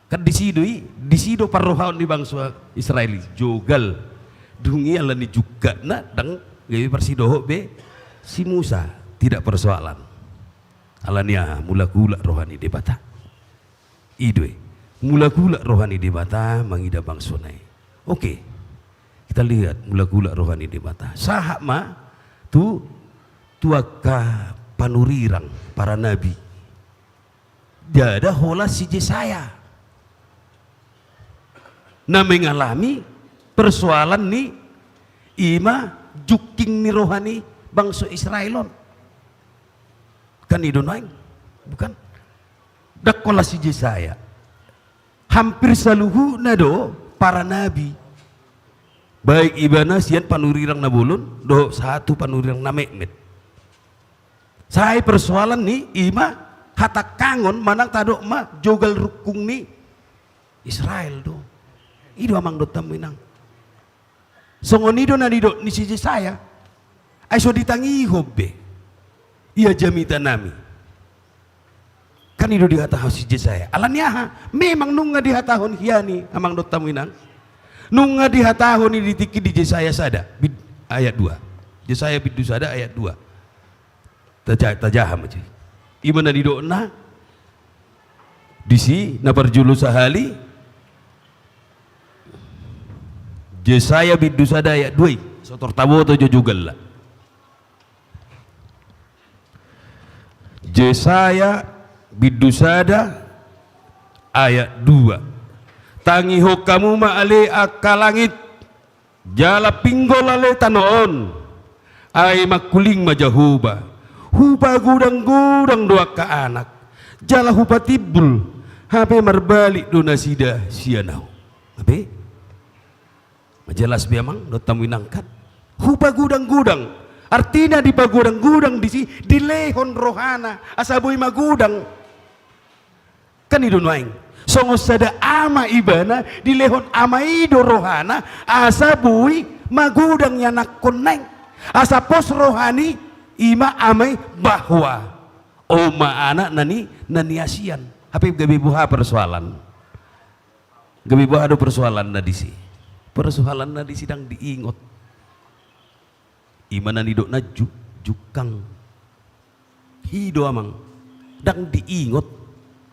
Kan disi do i, disi do parrohaon ni bangso Israel i, jogal. Dung i alani jungkatna ndang gabe parsidohot be si Musa, tidak persoalan. Alani aha? Mulak-ulak roha ni Debata. I do i. Mulak-ulak roha ni Debata mangida bangsona i. Oke. Kita lihat mulak-ulak roha ni Debata. Sahat ma tu, tu angka panurirang, para nabi. Ndada holan si Jesaya na mengalami persoalan ni, ima, jungking ni roha ni bangso Israel on. Kan i do nuaeng, bukan? Ndang holan si Jesaya. Hampir saluhutna do para nabi. Baik ibana sian panurirang na bolon, dohot sahat tu panurirang na metmet. Sai persoalan ni, ima, hatangkangon manang tadok ma jogal rungkung ni Israel do. I do amang dohot hamu inang. Songon i do na nidok ni si Jesaya. Ai so ditangihon be ia jamita nami. Kan i do dihatahon si Jesaya. Alani aha? Memang nunga dihatahon hian i amang dohot hamu inang. Nunga dihatahon i di tingki di Jesaya sada, bid-, ayat dua. Jesaya bindu sada ayat dua. Taja-, tajaha ma jo i. Ima na nidokna disi na parjolo sahali. Jesaya bindu sada ayat dua i. So tor taboto jo jogalna. Jesaya bindu sada ayat dua. Tangihon hamu ma ale angka langit, jala pinggol ale tano on. Ai mangkuling ma Jahowa. Hupagodang-godang do angka anak, jala hupatimbul, hape marbalik do nasida sian Ahu. Hape? Majelas be amang dohot hamu inang kan? Hupagodang-godang. Artina dipagodang-godang disi, dilehon rohana asa boi magodang. Kan i do nuaeng. Songon sada ama ibana, dilehon ama i do rohana asa boi magodang ianakhonna i. Asa pos roha ni, ima, ama i, bahwa on ma anak na ni, na niasian. Hape gabe boha persoalan? Gabe boha do persoalanna disi? Persoalanna disi ndang diingot. Ima na nidokna ju-, jungkang. I do amang. Ndang diingot.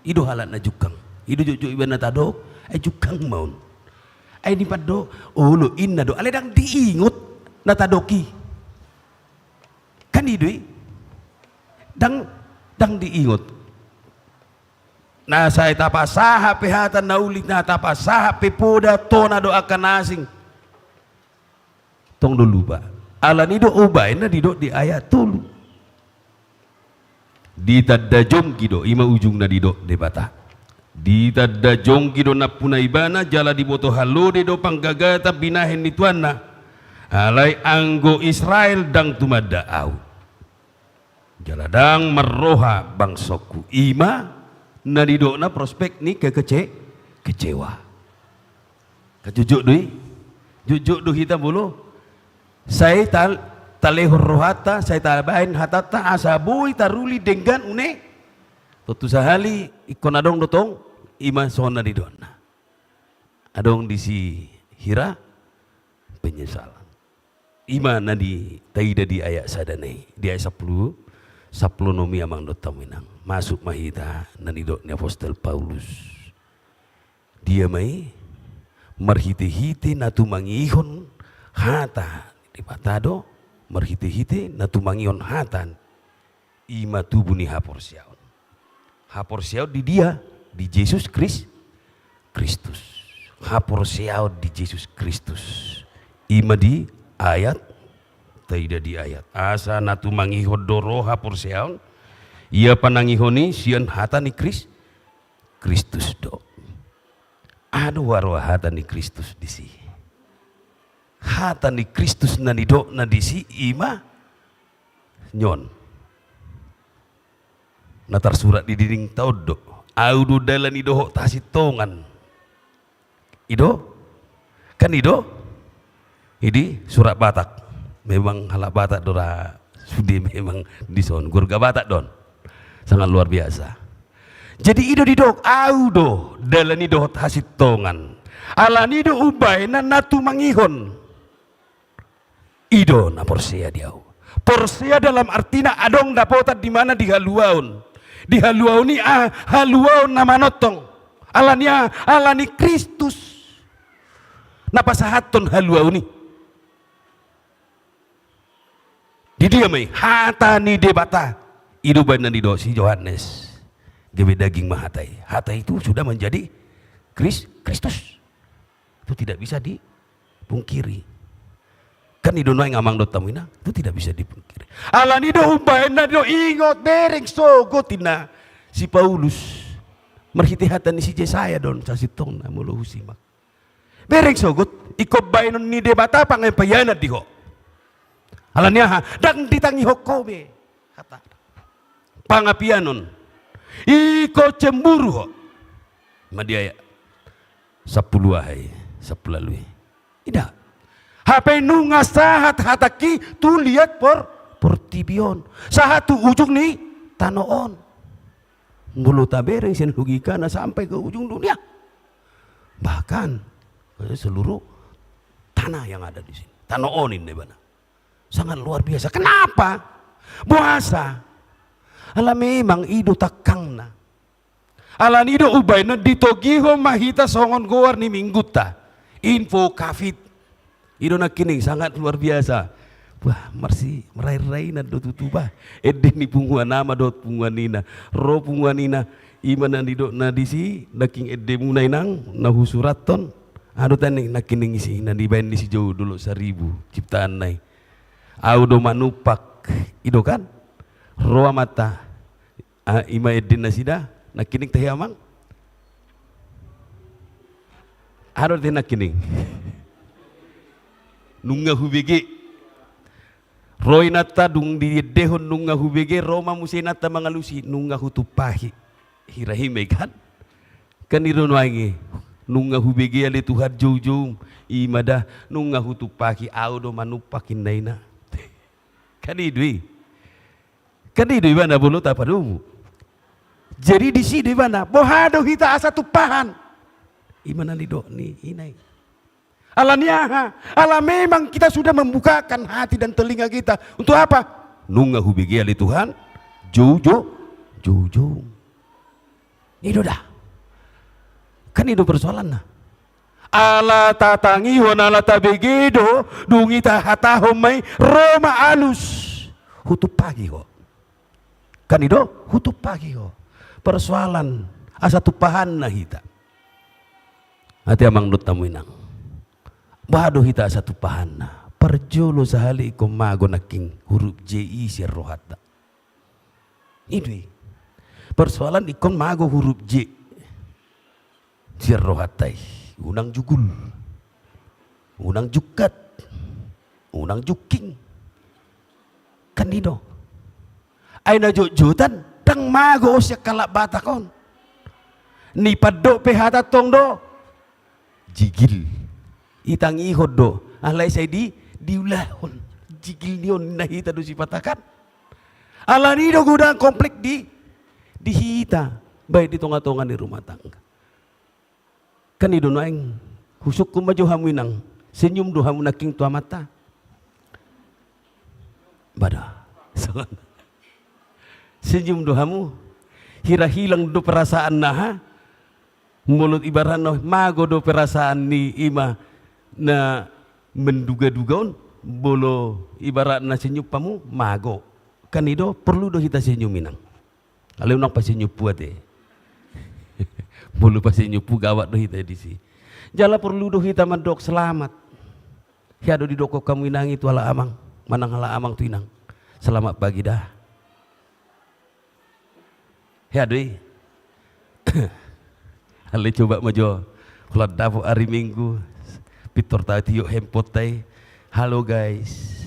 I do halak na jungkang. I do jotjot ibana tadok, ai jungkang ma on. Ai dipandok, olo, inna do. Alai ndang diingot na tadok i. Kan i do i. Ndang, ndang diingot. Na sai tapasahat pe hata na uli, na tapasahat pe poda, tona do angka na asing. Tong do lupa. Alani do umbahen na didok di ayat tolu. Ditanda jonggi do, ima ujungna didok Debata. Ditanda jonggi do nampuna ibana, jala diboto halode do panggagatan binahen ni tuanna. Alai anggo Israel ndang tumanda Ahu. Jala ndang marroha bangsongku, ima na nidokna prospek ni kekece-, kecewa. Kan jotjot do i, jotjot do hita molo sai tal-, talehon rohanta, sai tabaen hatanta, asa boi taruli denggan une. Tontu sahali ingkon adong do tong, ima songon na nidokna. Adong disi hira penyesalan. Ima na di, taida di ayat sada na i, di ayat sampulu, sampulu onom i amang dohot hamu inang. Masuk ma hita na nidok ni apostel Paulus. Dia ma i? Marhitehite na tumangihon hata ni Debata do, marhitehite na tumangihon hata. Ima tubu ni haporseaon. Haporseaon di dia? Di Jesus Kris-, Kristus. Haporseaon di Jesus Kristus. Ima di ayat taida di ayat. Asa na tumangihon do ro haporseaon, ia panangihon i sian hata ni Kris-, Kristus do. Aha do huaroa hata ni Kristus disi? Hata ni Kristus na nidokna disi ima nion. Na tarsurat di dindingta on do. Ahu do dalan, i dohot hasintongan. I do? Kan i do? I di surat Batak. Memang halak Batak do ra sude memang dison, gorga Batak do on. Sangat luar biasa. Jadi i do didok, au do dalan i dohot hasintongan. Alani do umbahen na tumangihon. I do na porsea di au. Porsea dalam artina adong dapotan di mana dihaluaon. Dihaluaon i, ah, haluaon na manongtong. Alani ah, alani Kristus na pasahathon haluaon i. Di dia ma i? Hata ni Debata. I do umbahen na nidok si Johannes. Gabe daging ma hata i. Hata itu sudah menjadi Kris-, Kristus. Itu tidak bisa dipungkiri. Kan i do nuaeng amang dohot hamu inang, itu tidak bisa dipungkiri. Alani do umbahen na nidok, ingot, bereng sogot inna si Paulus. Marhite hata ni si Jesaya do on, sasintongna molo husimak. Bereng sogot, ingkon baenon ni Debata pangan paianan di ho. Alani aha? Ndang ditangihon ho be. Hata. Pangapianon. Ingkon cemburu ho. Ma di ayat sampulu aha i, sampulu ualu i. Ida. Hape nunga sahat hatangki tu liat por-, portibi on. Sahat tu ujung ni tano on. Molo tabereng sian logikana sampai ke ujung dunia. Bahkan ke seluruh tanah yang ada di sini. Tano on ninna ibana. Sangat luar biasa. Kenapa? Boasa? Ala memang i do tangkangna. Alani do umbahen na ditogihon ma hita songon goar ni minggunta. Info Covid. I do nangkining sangat luar biasa. Wah, marsi-, marrairainan do tutu bah. Ende ni punguan ama dohot punguan ina. Ro punguan ina, i ma na nidokna disi, nangking endemuna inang, na husurathon. Aha do tadi nangkining isi, na dibaen ni si Jou Dolok Saribu, ciptaanna i. Au do manumpak, i do kan? Ro amanta. Ah, i ma ende nasida, nangkining tahe amang? Aha do tahe nangkining? Nunga hubege. Ro inanta dung diendehon nunga hubege, ro ma muse inanta mangalusi, nunga hutumpahi. Hira i ma i kan? Kan i do nuaeng i, nunga hubege ale Tuhan joujoum, i ma da, nunga hutumpahi, au do manumpak inna ina. Kan i do i. Kan i do ibana molo tapadomu. Jadi disi do ibana, boha do hita asa tumpahan? I ma na nidok ni ina i. Alani aha? Ala memang kita sudah membukakan hati dan telinga kita. Untuk apa? Nunga hubege ale Tuhan, jou-, jou-, joujoum. I do da. Kan i do persoalanna. Ala tatangihon, ala tabege do, dung i tahatahon ma i, ro ma alus. Hutumpahi ho. Kan i do, hutumpahi ho. Persoalan, asa tumpahanna hita. Ate amang dohot hamu inang. Boha do hita asa tumpahanna? Parjolo sahali ingkon mago nangking huruf J i sian rohanta. I do i. Persoalan ingkon mago huruf J sian rohanta i. Unang jugul. Unang jungkat. Unang jungking. Kan i do. Ai na jotjotan, ndang mago on sian halak Batak on. Nipandok pe hata tong do. Jigil. Itangihon do. Alai sai di, diulahon. Jigil ni on na hita do sipata kan. Alani do godang konflik di, di hita. Baik di tonga-tonga ni rumah tangga. Kan i do nuaeng, husungkun ma jo hamu inang, senyum do hamu nangking tu amanta. Bada. Senyum do hamu. Hira hilang do perasaan na aha? Molo ibaratna mago do perasaan ni i ma na menduga-duga on, molo ibaratna senyum hamu, mago. Kan i do, porlu do hita senyum inang. Alai unang pasenyumhu ate. Molo pasenyumhu gawat do hita disi. Jala porlu do hita mandok selamat. Hea do didokkon hamu inang i tu halak amang, manang halak amang tu inang. Selamat pagi da. Hea do i. Alai coba ma jo. Holan dapot ari Minggu. Pintor tatiop handphoneta i. Halo guys.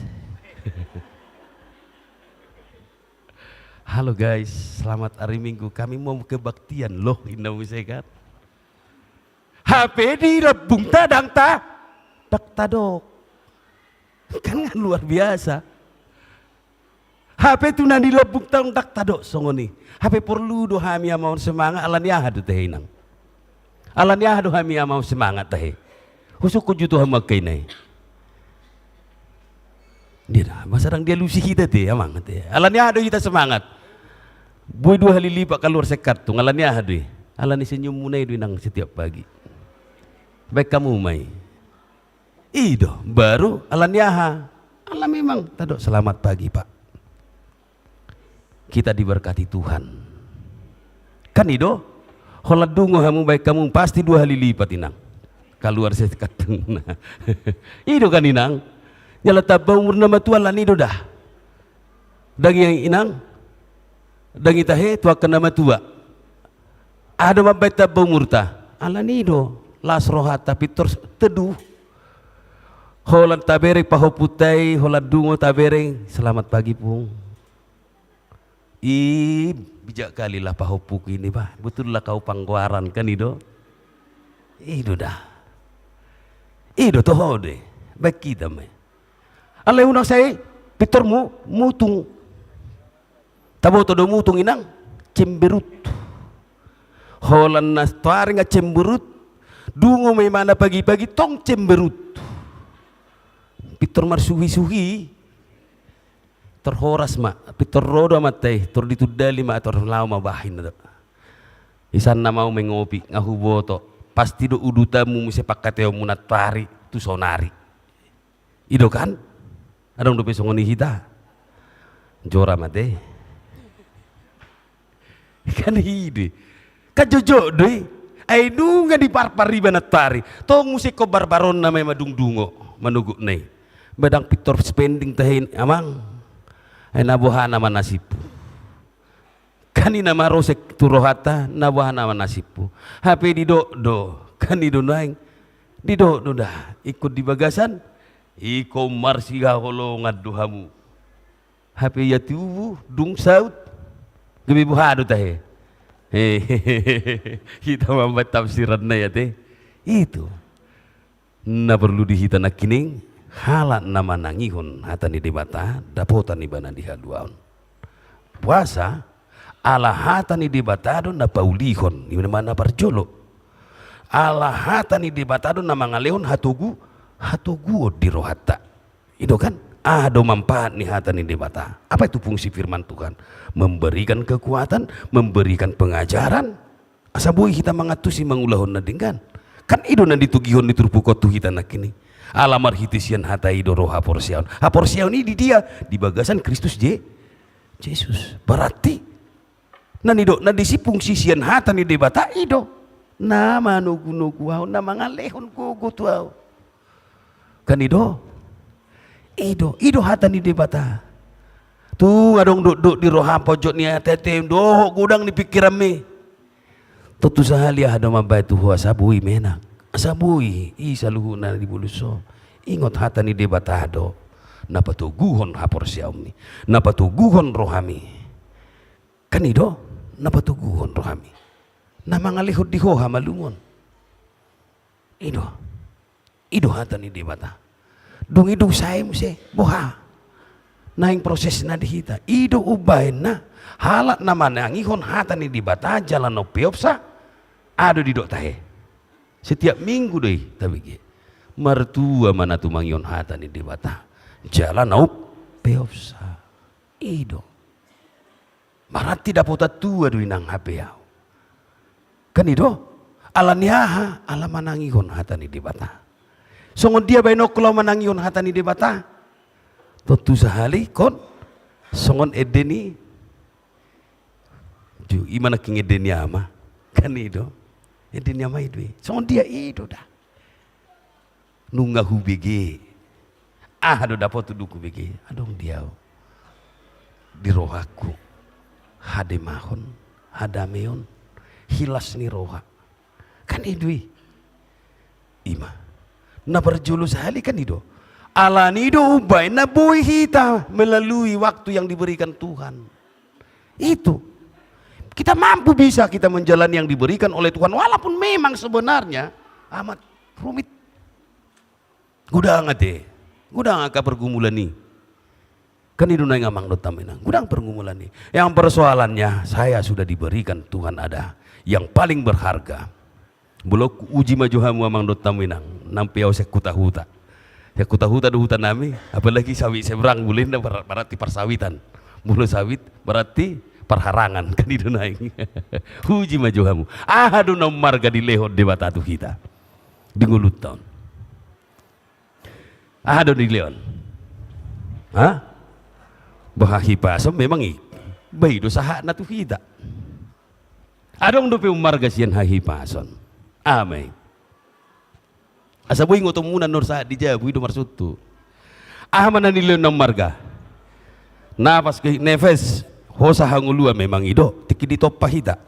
Halo guys, selamat hari Minggu. Kami mau kebaktian loh, inna muse kan. Hape di lambungta ndang ta, ndang tadok. Kan luar biasa. Hape tu na di lambung tong ndang tadok songon i. Hape porlu do hami amang on semangat, ala ni aha do tahe inang? Ala ni aha do hami amang on semangat tahe? Husungkun jo tu hamu angka ina i. Dia da, masa ndang dialusi hita te amang te. Ala ni aha do hita semangat? Boi dua hali lipat kaluar sian kantung, ala ni aha do i? Ala ni senyummu na i do inang setiap pagi. Baen hamu ma i. I do, baru ala ni aha? Ala memang tadok selamat pagi, Pak. Kita diberkati Tuhan. Kan i do? Holan dungo hamu, baen hamu pasti dua hali lipat inang. Kaluar sian kantung. I do kan inang? Jala tamba umur na matua, ala ni i do da. Ndang i inang? Ndang i tahe tu angka na matua. Aha do mambaen tamba umurta? Ala ni i do, las rohanta, pintor teduh. Holan tabereng pahompunta i, holan dungo tabereng, "Selamat pagi, Pung." I bijak kali lah pahompuku ini, bah. Betul lah kau Panggoaran, kan i do? I do da. I do toho do i. Baen hita ma i. Alai unang sai pintor mu-, mutung. Taboto do mutung inang, cemberut. Holan na toari nga cemberut, dungo ma imana pagi-pagi tong cemberut. Pintor marsuhi-suhi, tor horas ma, pintor ro do amanta i, tor ditundali ma, tor laho ma bahen do. Isan nama au mengopi, nga huboto, pasti do udutanmu muse pangkataionmu na toari, tu saonari. I do kan? Adong dope songon i hita? Jora mate. Kan i do i. Kan jotjot do i. Ai nunga diparpar iba na toari. Tong muse ingkon barbaronna ma i madungdungo. Manogotna i. Ba ndang pintor spending tahe i amang. Ai na boha nama nasibmu. Kan i na marosek tu rohanta, na boha nama nasibmu. Hape didok do, kan i do nuaeng. Didok do da, ingkon di bagasan, ingkon marsihaholongan do hamu. Hape ia tubu, dung saut, gabe boha do tahe. Hehehe. Hita mambaen tafsiranna i ate. Itu. Na porlu di hita nangkining, halak na manangihon hata ni Debata, dapotan ibana di haluaon. Puasa, ala hata ni Debata do na paulihon, i ma na parjolo. Ala hata ni Debata do na mangalehon hatogu, hatoguon di rohanta. I do kan? Aha do manfaat ni hata ni Debata? Apa itu fungsi firman Tuhan? Memberikan kekuatan, memberikan pengajaran, asa boi hita mangantusi mangulahon na denggan. Kan i do na ditogihon ni turpuk on tu hita nangkining. Ala marhite sian hata i do ro haporseaon. Haporseaon i di dia? Di bagasan Kristus Je-, Jesus. Berarti na nidok na disi fungsi sian hata ni Debata i do. Na manogunogu ahu, na mangalehon gogo tu ahu. Kan i do? I do, i do hata ni Debata. Tung adong dokdok di roham, pojok ni ateatem dohot godang ni pingkiranmi. Tontu sahali aha do mambaen tu ho asa boi menak, asa boi i saluhutna di bolus on. Ingot hata ni Debata do na patoguhon haporseaonmi, na patoguhon rohami. Kan i do? Na patoguhon rohami, na mangalehon di ho hamalumon. I do. I do hata ni Debata. Dung i dung sae muse, boha? Naeng prosesna di hita. I do umbaenna halak na manangihon hata ni Debata jala na umpeopsa. Aha do didok tahe? Setiap minggu do i tabege. Martua ma na tumangihon hata ni Debata jala na umpeopsa. I do. Berarti dapotan tua do inang hape ahu. Kan i do? Ala ni aha? Ala manangihon hata ni Debata. Songon dia baenonku laho manangihon hata ni Debata? Tontu sahali ingkon songon ende ni, jo, i ma nangkin ende ni ama. Kan i do? Ende ni ama i do i. Songon dia i do da. Nunga hubege. Aha do dapotu dung hubege? Adong di ahu, di rohangku, hademahon, hadameon, hilas ni roha. Kan i do i. I ma. Na parjolo sahali kan i do. Ala ni i do umbaen na boi hita melalui waktu yang diberikan Tuhan. Itu. Kita mampu bisa kita menjalani yang diberikan oleh Tuhan, walaupun memang sebenarnya amat rumit. Godang ate. Godang angka pergumulan i. Kan i do naeng amang dohot hamu inang. Godang pergumulan i. Yang persoalannya, saya sudah diberikan Tuhan ada yang paling berharga. Molo uji ma jo hamu amang dohot hamu inang, nang pe au sian huta-huta. Sian huta-huta do huta nami, apalagi sawit seberang, molo inna ber-, berarti parsawitan. Molo sawit berarti parharangan, kan i do naeng. Uji ma jo hamu. Aha do na ummarga dilehon Debata tu hita di ngolunta on? Aha do dilehon? Ha? Bah, hahipason memang i. Bah, i do sahatna tu hita. Adong dope ummarga sian hahipason. Aha ma i? Asa boi ingotonmuna annon sahat di jabu, i do marsuntu. Aha ma na nilehon na ummarga? Nafas, ke-, nefes, hosa, hangoluan, memang i do tingki ditompa hita.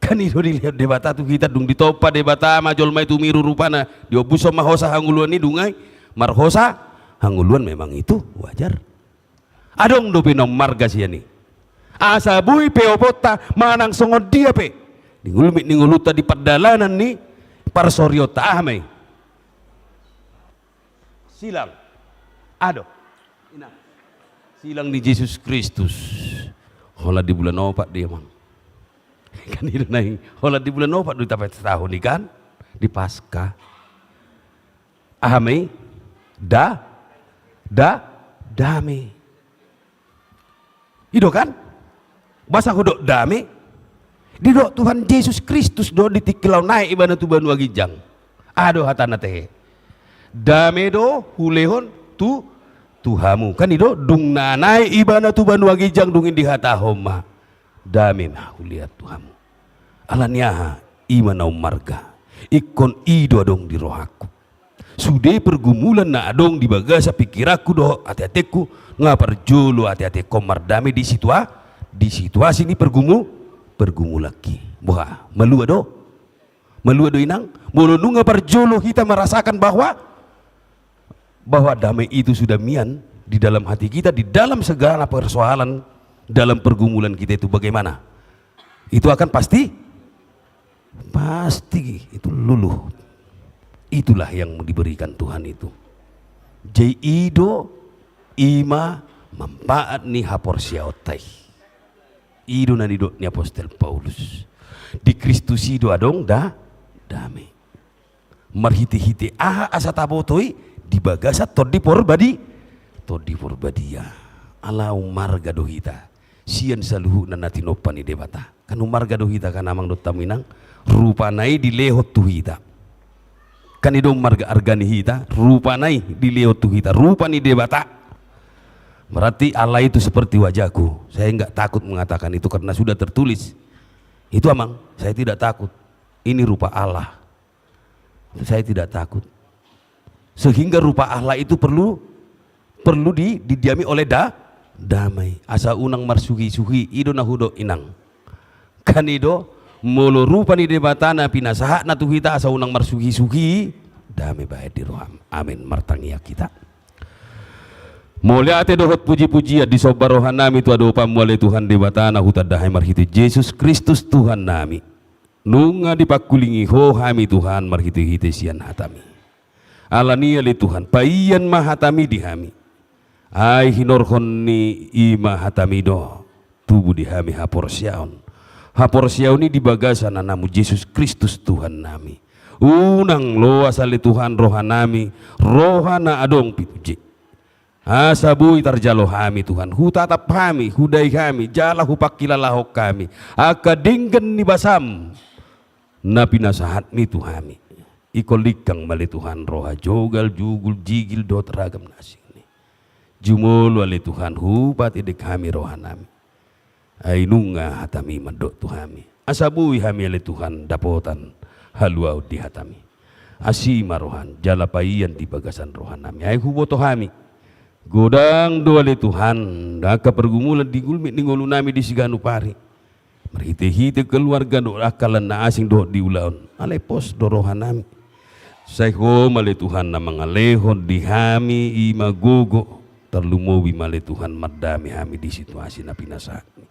Kan i do dilehon Debata tu hita, dung ditompa Debata ma jolma i tumiru rupana, diombushon ma hosa hangoluan i, dung i marhosa hangoluan, memang itu wajar. Adong dope na ummarga sian i. Asa boi pe oponta manang songon dia pe, di ngolumi ni ngolunta, di pardalanan ni parsorionta, aha ma i? Silang. Aha do? Inang. Silang ni Jesus Kristus. Holan di bulan opat do i, amang. Kan i do naeng, holan di bulan opat do i tapestahon i kan, di Paskah. Aha ma i? Da-, da-, dame. I do kan? Boasa hudok dame? Didok Tuhan Jesus Kristus do di tingki laho naek ibana tu banua ginjang. Aha do hatana tehe? Dame do hulehon tu, tu hamu. Kan i do, dung na naek ibana tu banua ginjang, dung i dihatahon ma, dame ma hulehon tu hamu. Ala ni aha? I ma na ummarga. Ingkon i do adong di rohangku. Sude pergumulan na adong di bagasan pingkiranku dohot ateatengku, nga parjolo ateatengkon mardame di situa-, di situasi ni pergumu-, pergumulanki. Boha, malua do? Malua do inang? Molo nunga parjolo hita merasakan bahwa, bahwa damai itu sudah mian di dalam hati kita, di dalam segala persoalan dalam pergumulan kita itu, bagaimana? Itu akan pasti, pasti itu luluh. Itulah yang diberikan Tuhan itu. Jadi i do, i ma manfaat ni haporseaonta i. I do na nidok ni apostel Paulus. Di Kristus i do adong da-, dame. Marhitehite aha asa taboto i? Di bagasan Tondi Porbadi-, Tondi Porbadia. Ala ummarga do hita sian saluhutna na tinompa ni Debata. Kan ummarga do hita kan amang dohot hamu inang, rupana i dilehon tu hita. Kan i do ummarga, arga ni hita, rupana i dilehon tu hita, rupa ni Debata. Berarti Allah itu seperti wajahku. Saya enggak takut mengatakan itu karena sudah tertulis. Itu amang, saya tidak takut. Ini rupa Allah. Saya tidak takut. Sehingga rupa Allah itu perlu, perlu di, didiami oleh da-, damai. Asa unang marsuhisuhi, i do na hudok inang. Kan i do, molo rupa ni Debata na pinasahatna tu hita asa unang marsuhisuhi, dame bahen di roham. Amin. Martangiang hita. Mauliate dohot pujipujian disomba rohanami tu adopanmu ale Tuhan Debata na hutanda hami marhite Jesus Kristus Tuhannami. Nunga dipangkulingi Ho hami Tuhan marhitehite sian hatami. Alani i ale Tuhan, paian ma hatami di hami. Ai hinorhon ni i ma hatami do tubu di hami haporseaon. Haporseaon i di bagasan Anakmu Jesus Kristus Tuhannami. Unang loas ale Tuhan rohanami, roha na adong pintu je. Asa boi tarjalo hami Tuhan, hutatap hami, hudai hami, jala hupangkilalahon hami angka denggan ni basam na pinasahatmi tu hami. Ingkon lingkang ma ale Tuhan roha jogal, jugul, jigil dohot ragam na asing ni. Jumolo ale Tuhan hupatedek hami rohanami. Ai nunga hatami mandok tu hami. Asa boi hami ale Tuhan dapotan haluaon di hatami. Asi ma roham, jala paian di bagasan rohanami. Ai huboto hami. Godang do ale Tuhan, angka pergumulan di gulmit ni ngolunami di siganup ari. Marhitehite keluarga dohot angka na asing dohot di ulaon. Alai pos do rohanami. Sai Ho ma ale Tuhan na mangalehon di hami i ma gogo. Tarlumobi ma ale Tuhan mardame hami di situasi na pinasahatmi.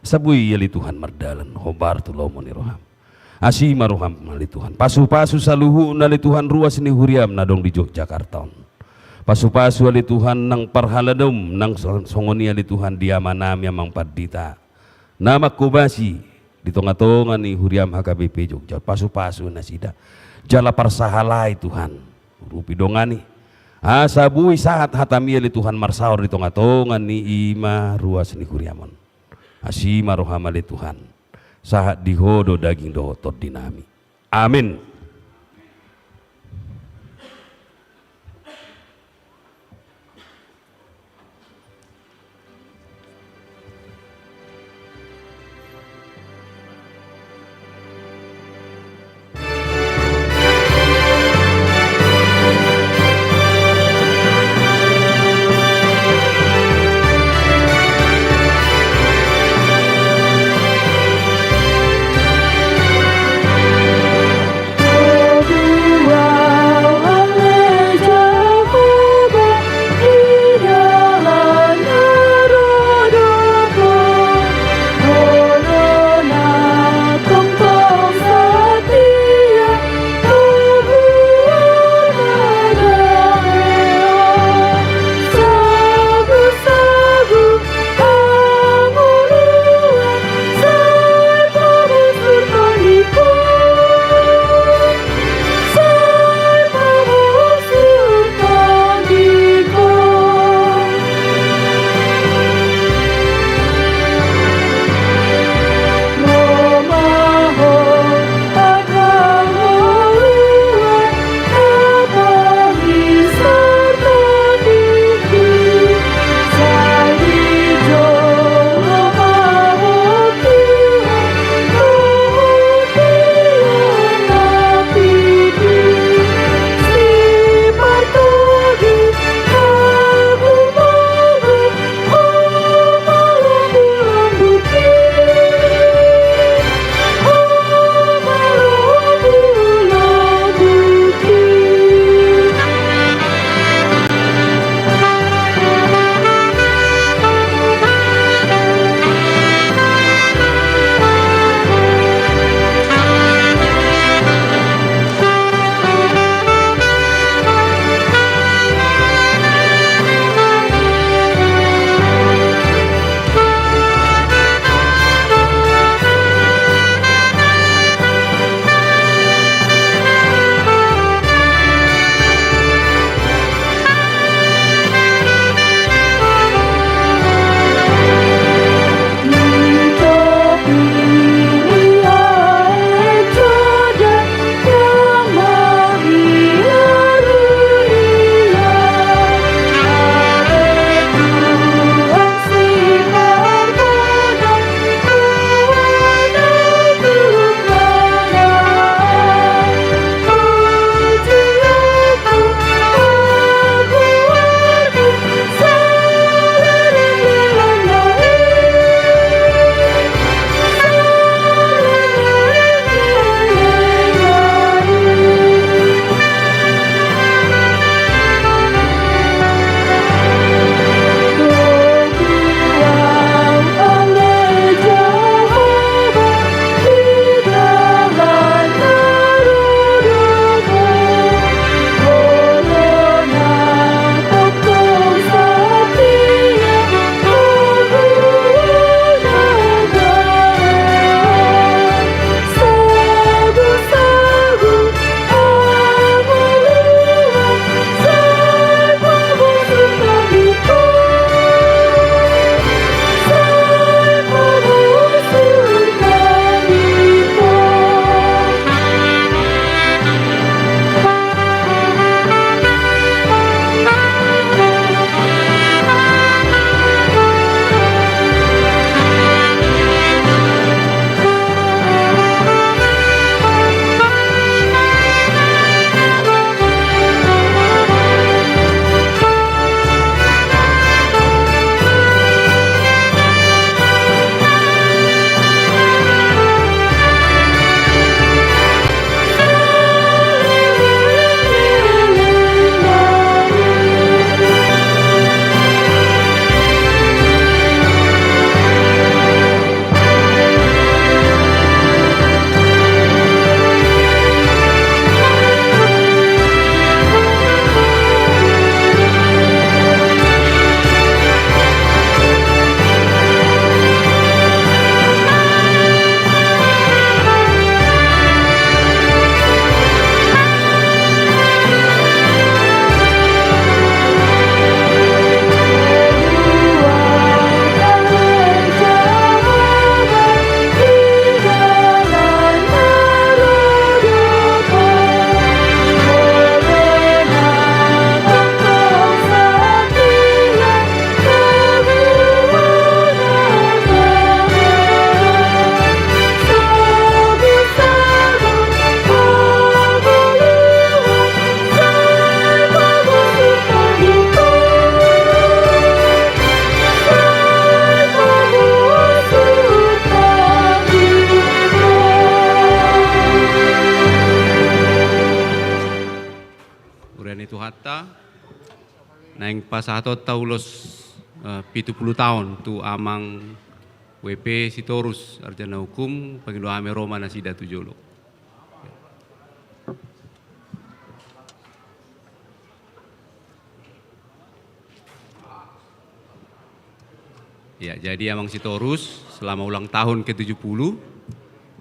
Asa boi ale Tuhan mardalan hombar tu lomo ni roham. Asi ma roham ale Tuhan. Pasupasu saluhutna ale Tuhan ruas ni huriam na adong di Yogyakarta on. Pasu-pasu ale Tuhan nang parhaladom, nang so-, songon i ale Tuhan di amanami amang pandita na manghobasi di tonga-tonga ni huriam H K B P Jogja, pasu-pasu nasida. Jala parsahalai Tuhan, urupi dongani. Asa boi sahat hatami ale Tuhan marsaor di tonga-tonga ni ima ruas ni huriam on. Asi ma roham ale Tuhan. Sahat di Ho do daging dohot tondinami. Amin. Pasahatonta ulos, eh, pitu pulu taon tu Amang W P Sitorus, sarjana hukum, pangido hami ro ma nasida tu jolo. Ya, jadi Amang Sitorus, selamat ulang tahun ke tujuh puluh.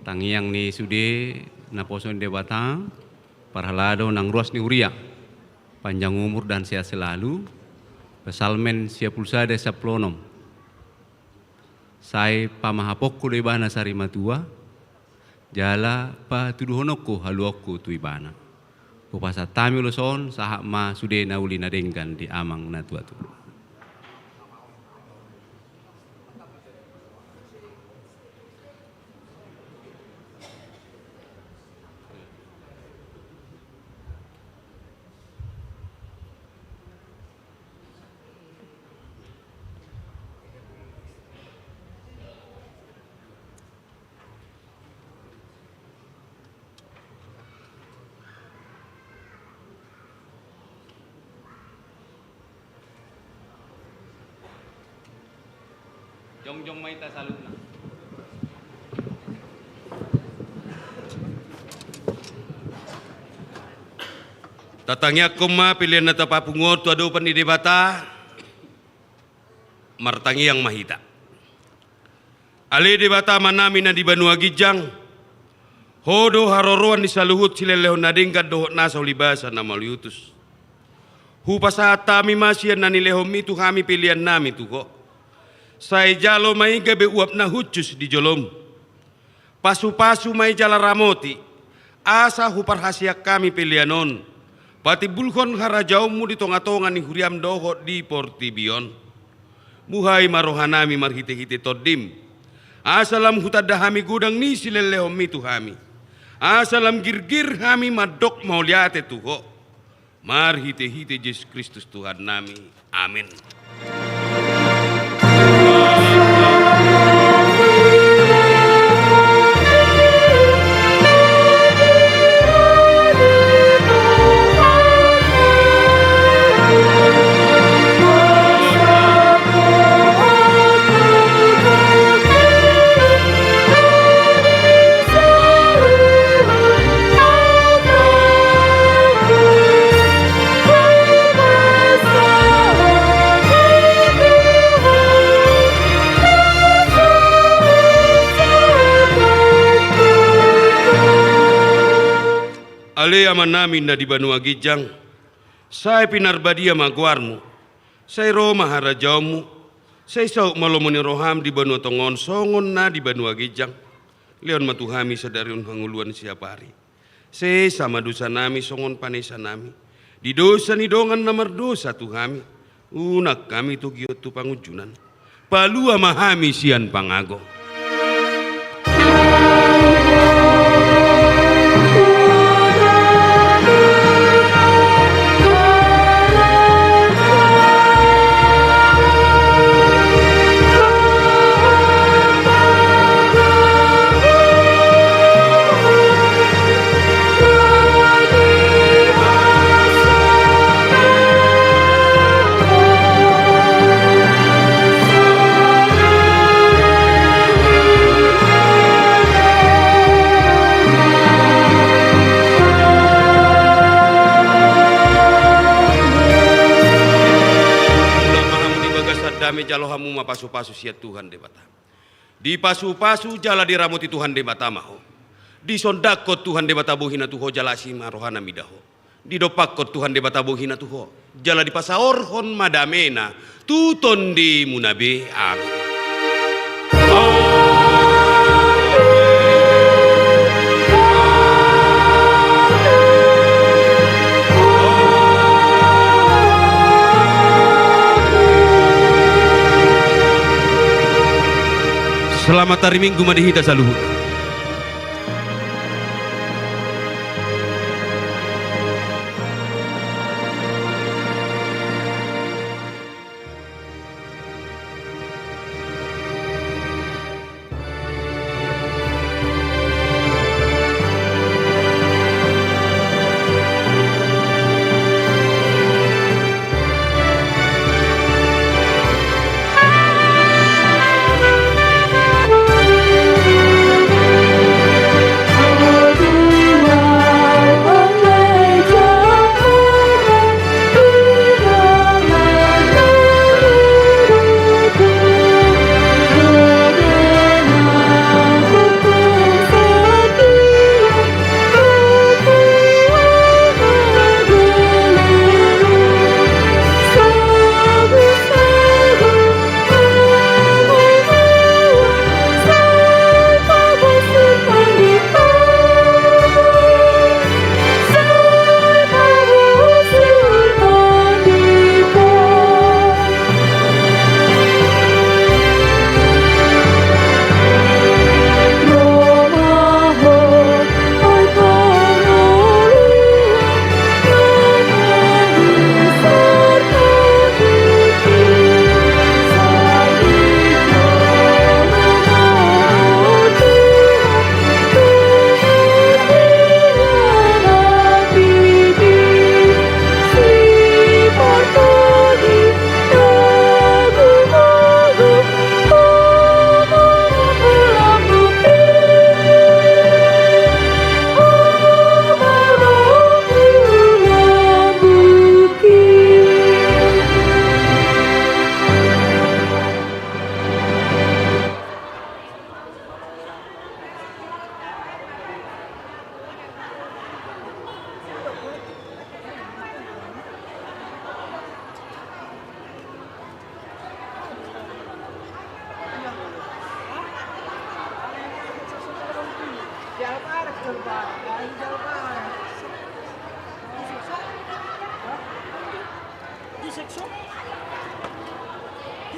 Tangiang ni sude naposo ni Debata, parhalado nang ruas ni huria, panjang umur dan sehat selalu. Psalmen sia pulu sada, sia pulu onom. Sai pamahapongku do ibana sari matua, jala patuduhononku haluaonku tu ibana. Hupasahat hami ulos on, sahat ma sude na uli na denggan di amang na tuatua. Jongjong ma hita saluhutna. Tatangiangkon ma pelean na tapapungu on tu adopan ni Debata. Martangiang ma hita. Ale Debata Amanami na di banua ginjang, Ho do haroroan ni saluhut silehonlehon na denggan dohot nasa ulibasa na mauliutus. Hupasahat hami ma sian na nilehonMi tu hami peleannami tu Ho. Sai jalo ma i gabe uap na hushus di joloM. Pasupasu ma i jala ramoti, asa huparhaseang hami pelean on patimbulhon harajaonMu di tongatonga ni huriaM dohot di portibi on. Buhai ma rohanami marhitehite TondiM, asa lam hutanda hami godang ni silehonlehonMi tu hami, asa lam girgir hami mandok mauliate tu Ho. Marhitehite Jesus Kristus Tuhannami. Amen. Ale Amanami na di banua ginjang, sai pinarbadia ma goarMu. Sai ro ma harajaonMu. Sai saut ma lomo ni rohaM di banua tonga on songon na di banua ginjang. Lehon ma tu hami sadari on hangoluan siapari. Sesa ma dosanami songon panesanami di dosa ni dongan na mardosa tu hami. Unang hami togihon tu pangunjunan. Palua ma hami sian pangago. Jalo hamu ma pasupasu sian Tuhan Debata. Dipasupasu jala diramoti Tuhan Debata ma ho. Disondangkon Tuhan Debata bohiNa tu ho jala asi ma rohaNa mida ho. Didompakkon Tuhan Debata bohiNa tu ho jala dipasaorhon ma dameNa tu tondimuna be. Amen. Selamat ari Minggu ma di hita saluhut.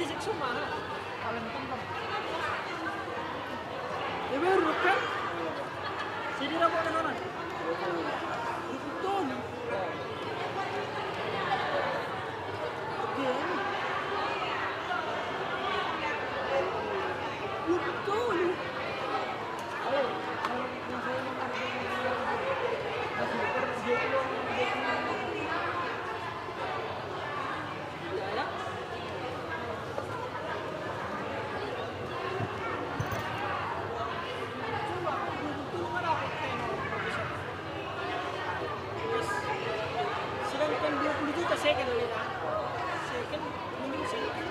Sik suma, ha? Paling tentang. Ya, baru kan? Sini rokok kan orang? Betul. Oke. Betul. Ayo. Sedangkan dua puluh juta second, ya. Second, mending second.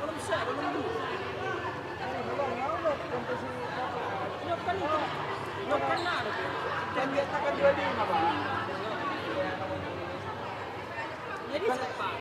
Kalau bisa, kalau dulu. Nyokkan itu. Nyokkan lah. Kan dia tak kan dua lima, Pak. Jadi siapa?